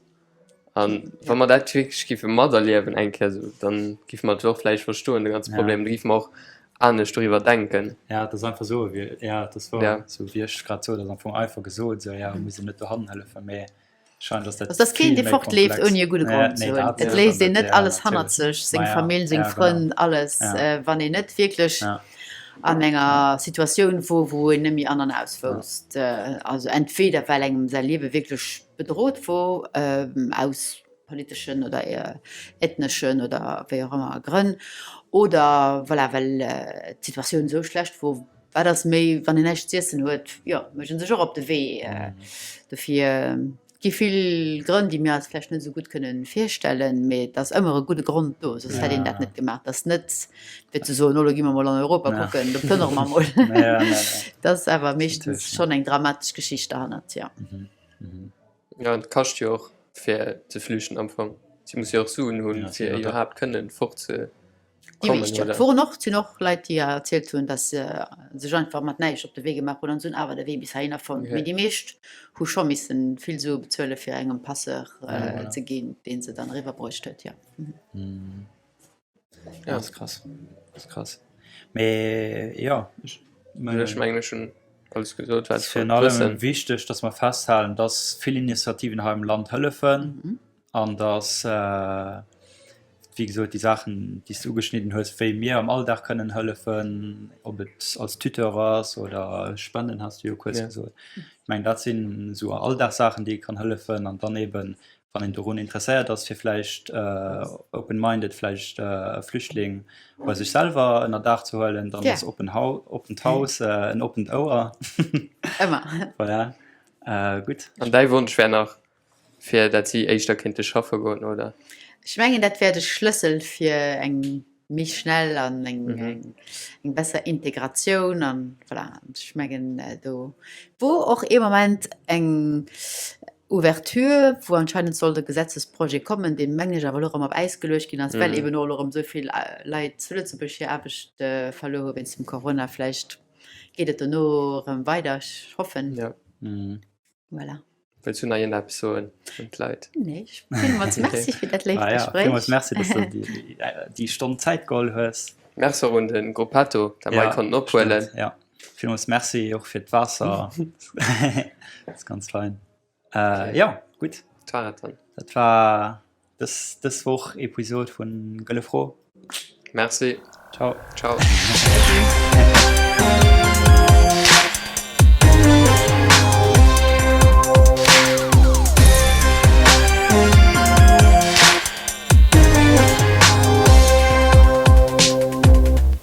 An wa mer dat wierklech géife materliewen eng Kéier esou, dann géife mer et och vläicht verstoen, de ganze Problem. Da géife mer och anescht doriwwer denken. Ja, et ass einfach esou, wéi, ja, et ass wouer, Ja. esou wéi ech grad sot, ass am Fong einfach gesot, esou, ja, muss een net dohannen hëllefen, mee scheint ass dat Also, et ass keen, vill dee méi fortleeft, komplex. ouni e gudde Ja, Grond ze nee, hunn. dat Et sécher léisst een net, net ja, alles hannert natierlech. sech, seng Ma ja, Famill, seng ja, genau. Frënn, alles, Ja. wann een net wierklech Ja. an enger Situatioun wor, wou een net méi an an aus Ja. wousst. Also entweder well engem säi Liewe wierklech bedrot wor, aus politeschen oder ethneschen oder wéi och ëmmer Grënn, oder voilà, well d'Situatioun esou schlecht wor, wat ass méi, wann een näischt z'iessen huet, jo, mécht ee sech och op de Wee. Dofir gi vill Grënn, déi mir eis vläicht net esou gutt kënne virstellen, mee et ass ëmmer e gudde Grond do, soss hätt een dat net gemaach. Et ass net fir ze soen, oh lo gi mer mol an Europa kucken, do plënnere mer mol. Et ass awer meeschtens schonn eng dramatesch Geschicht derhannert, jo. Ja, et kascht jo och fir ze flüchten am Fong. Si muss jo och Suen hunn, Ja, fir ja, iwwerhaapt kënnen fort ze Déi kommen, meescht jo. oder? Et woren och, et sinn och Leit, déi erzielt hunn, datt se sech einfach mat näischt op de Wee gemaach hunn an se hunn awer de Wee bis heihinner fonnt. Okay. Mee déi meescht hu scho missen vill Sue bezuele fir engem Passeur Ja, voilà. ze ginn, dee se dann eriwwer bruecht huet, jo. Ja, ass krass. Ass krass. Mee jo, ech Ech mengen, ech hunn alles gesot, wat ass ech virun wollt allem wëssen. wichteg, dass mer festhalen, dass vill Initiativen hei am Land hëllefen an dass, wéi gesot, déi Saachen, déi s de ugeschnidden hues, wéi mir am Alldag kënnen hëllefen, ob et als Tuteur ass oder Spenden, has de jo kuerz gesot. Ech mengen, dat sinn esou Alldagssaachen, déi ee kann hëllefen an dann eeben wann een dorun interesséiert ass, fir vläicht open-minded vläicht e Flüchtling bei sech selwer ënner Daach ze huelen, dann ass open oppent Haus en oppent Ouer. Ëmmer. Voilà. Gutt. An däi Wonsch wär nach, fir dat si éischter kéinte schaffe goen, oder? Ech mengen, dat wär de Schlëssel fir eng méi schnell an eng eng besser Integratioun an voilà. Ech mengen do wor och ee Moment eng Ouverture, wou anscheinend sollt e Gesetzesprojet kommen, deen mengen ech awer elo erëm op Äis geluecht ginn ass, well eben och elo erëm esou vill Leit zu Lëtzebuerg hir Aarbecht verluer hu wéinst dem Corona. Vläicht geet et dono erëm weider, ech hoffen. Voilà. Wëlls du nach iergendeppes soen un d'Leit? Nee, ech villmools merci fir dat léift Ah ja, Gespréich. villmools merci, dass du déi, déi Stonn Zäit geholl hues. Merci och un de Gruppetto, dat mer Ja, hei konnten ophuelen. stimmt, ja. Villmools merci och fir d'Waasser. Dat ass ganz fein. Äh, ja, gutt. Dat war et dann. Dat war dës, dës Woch Episod vun Gëlle Fro. Merci. Ciao. Ciao.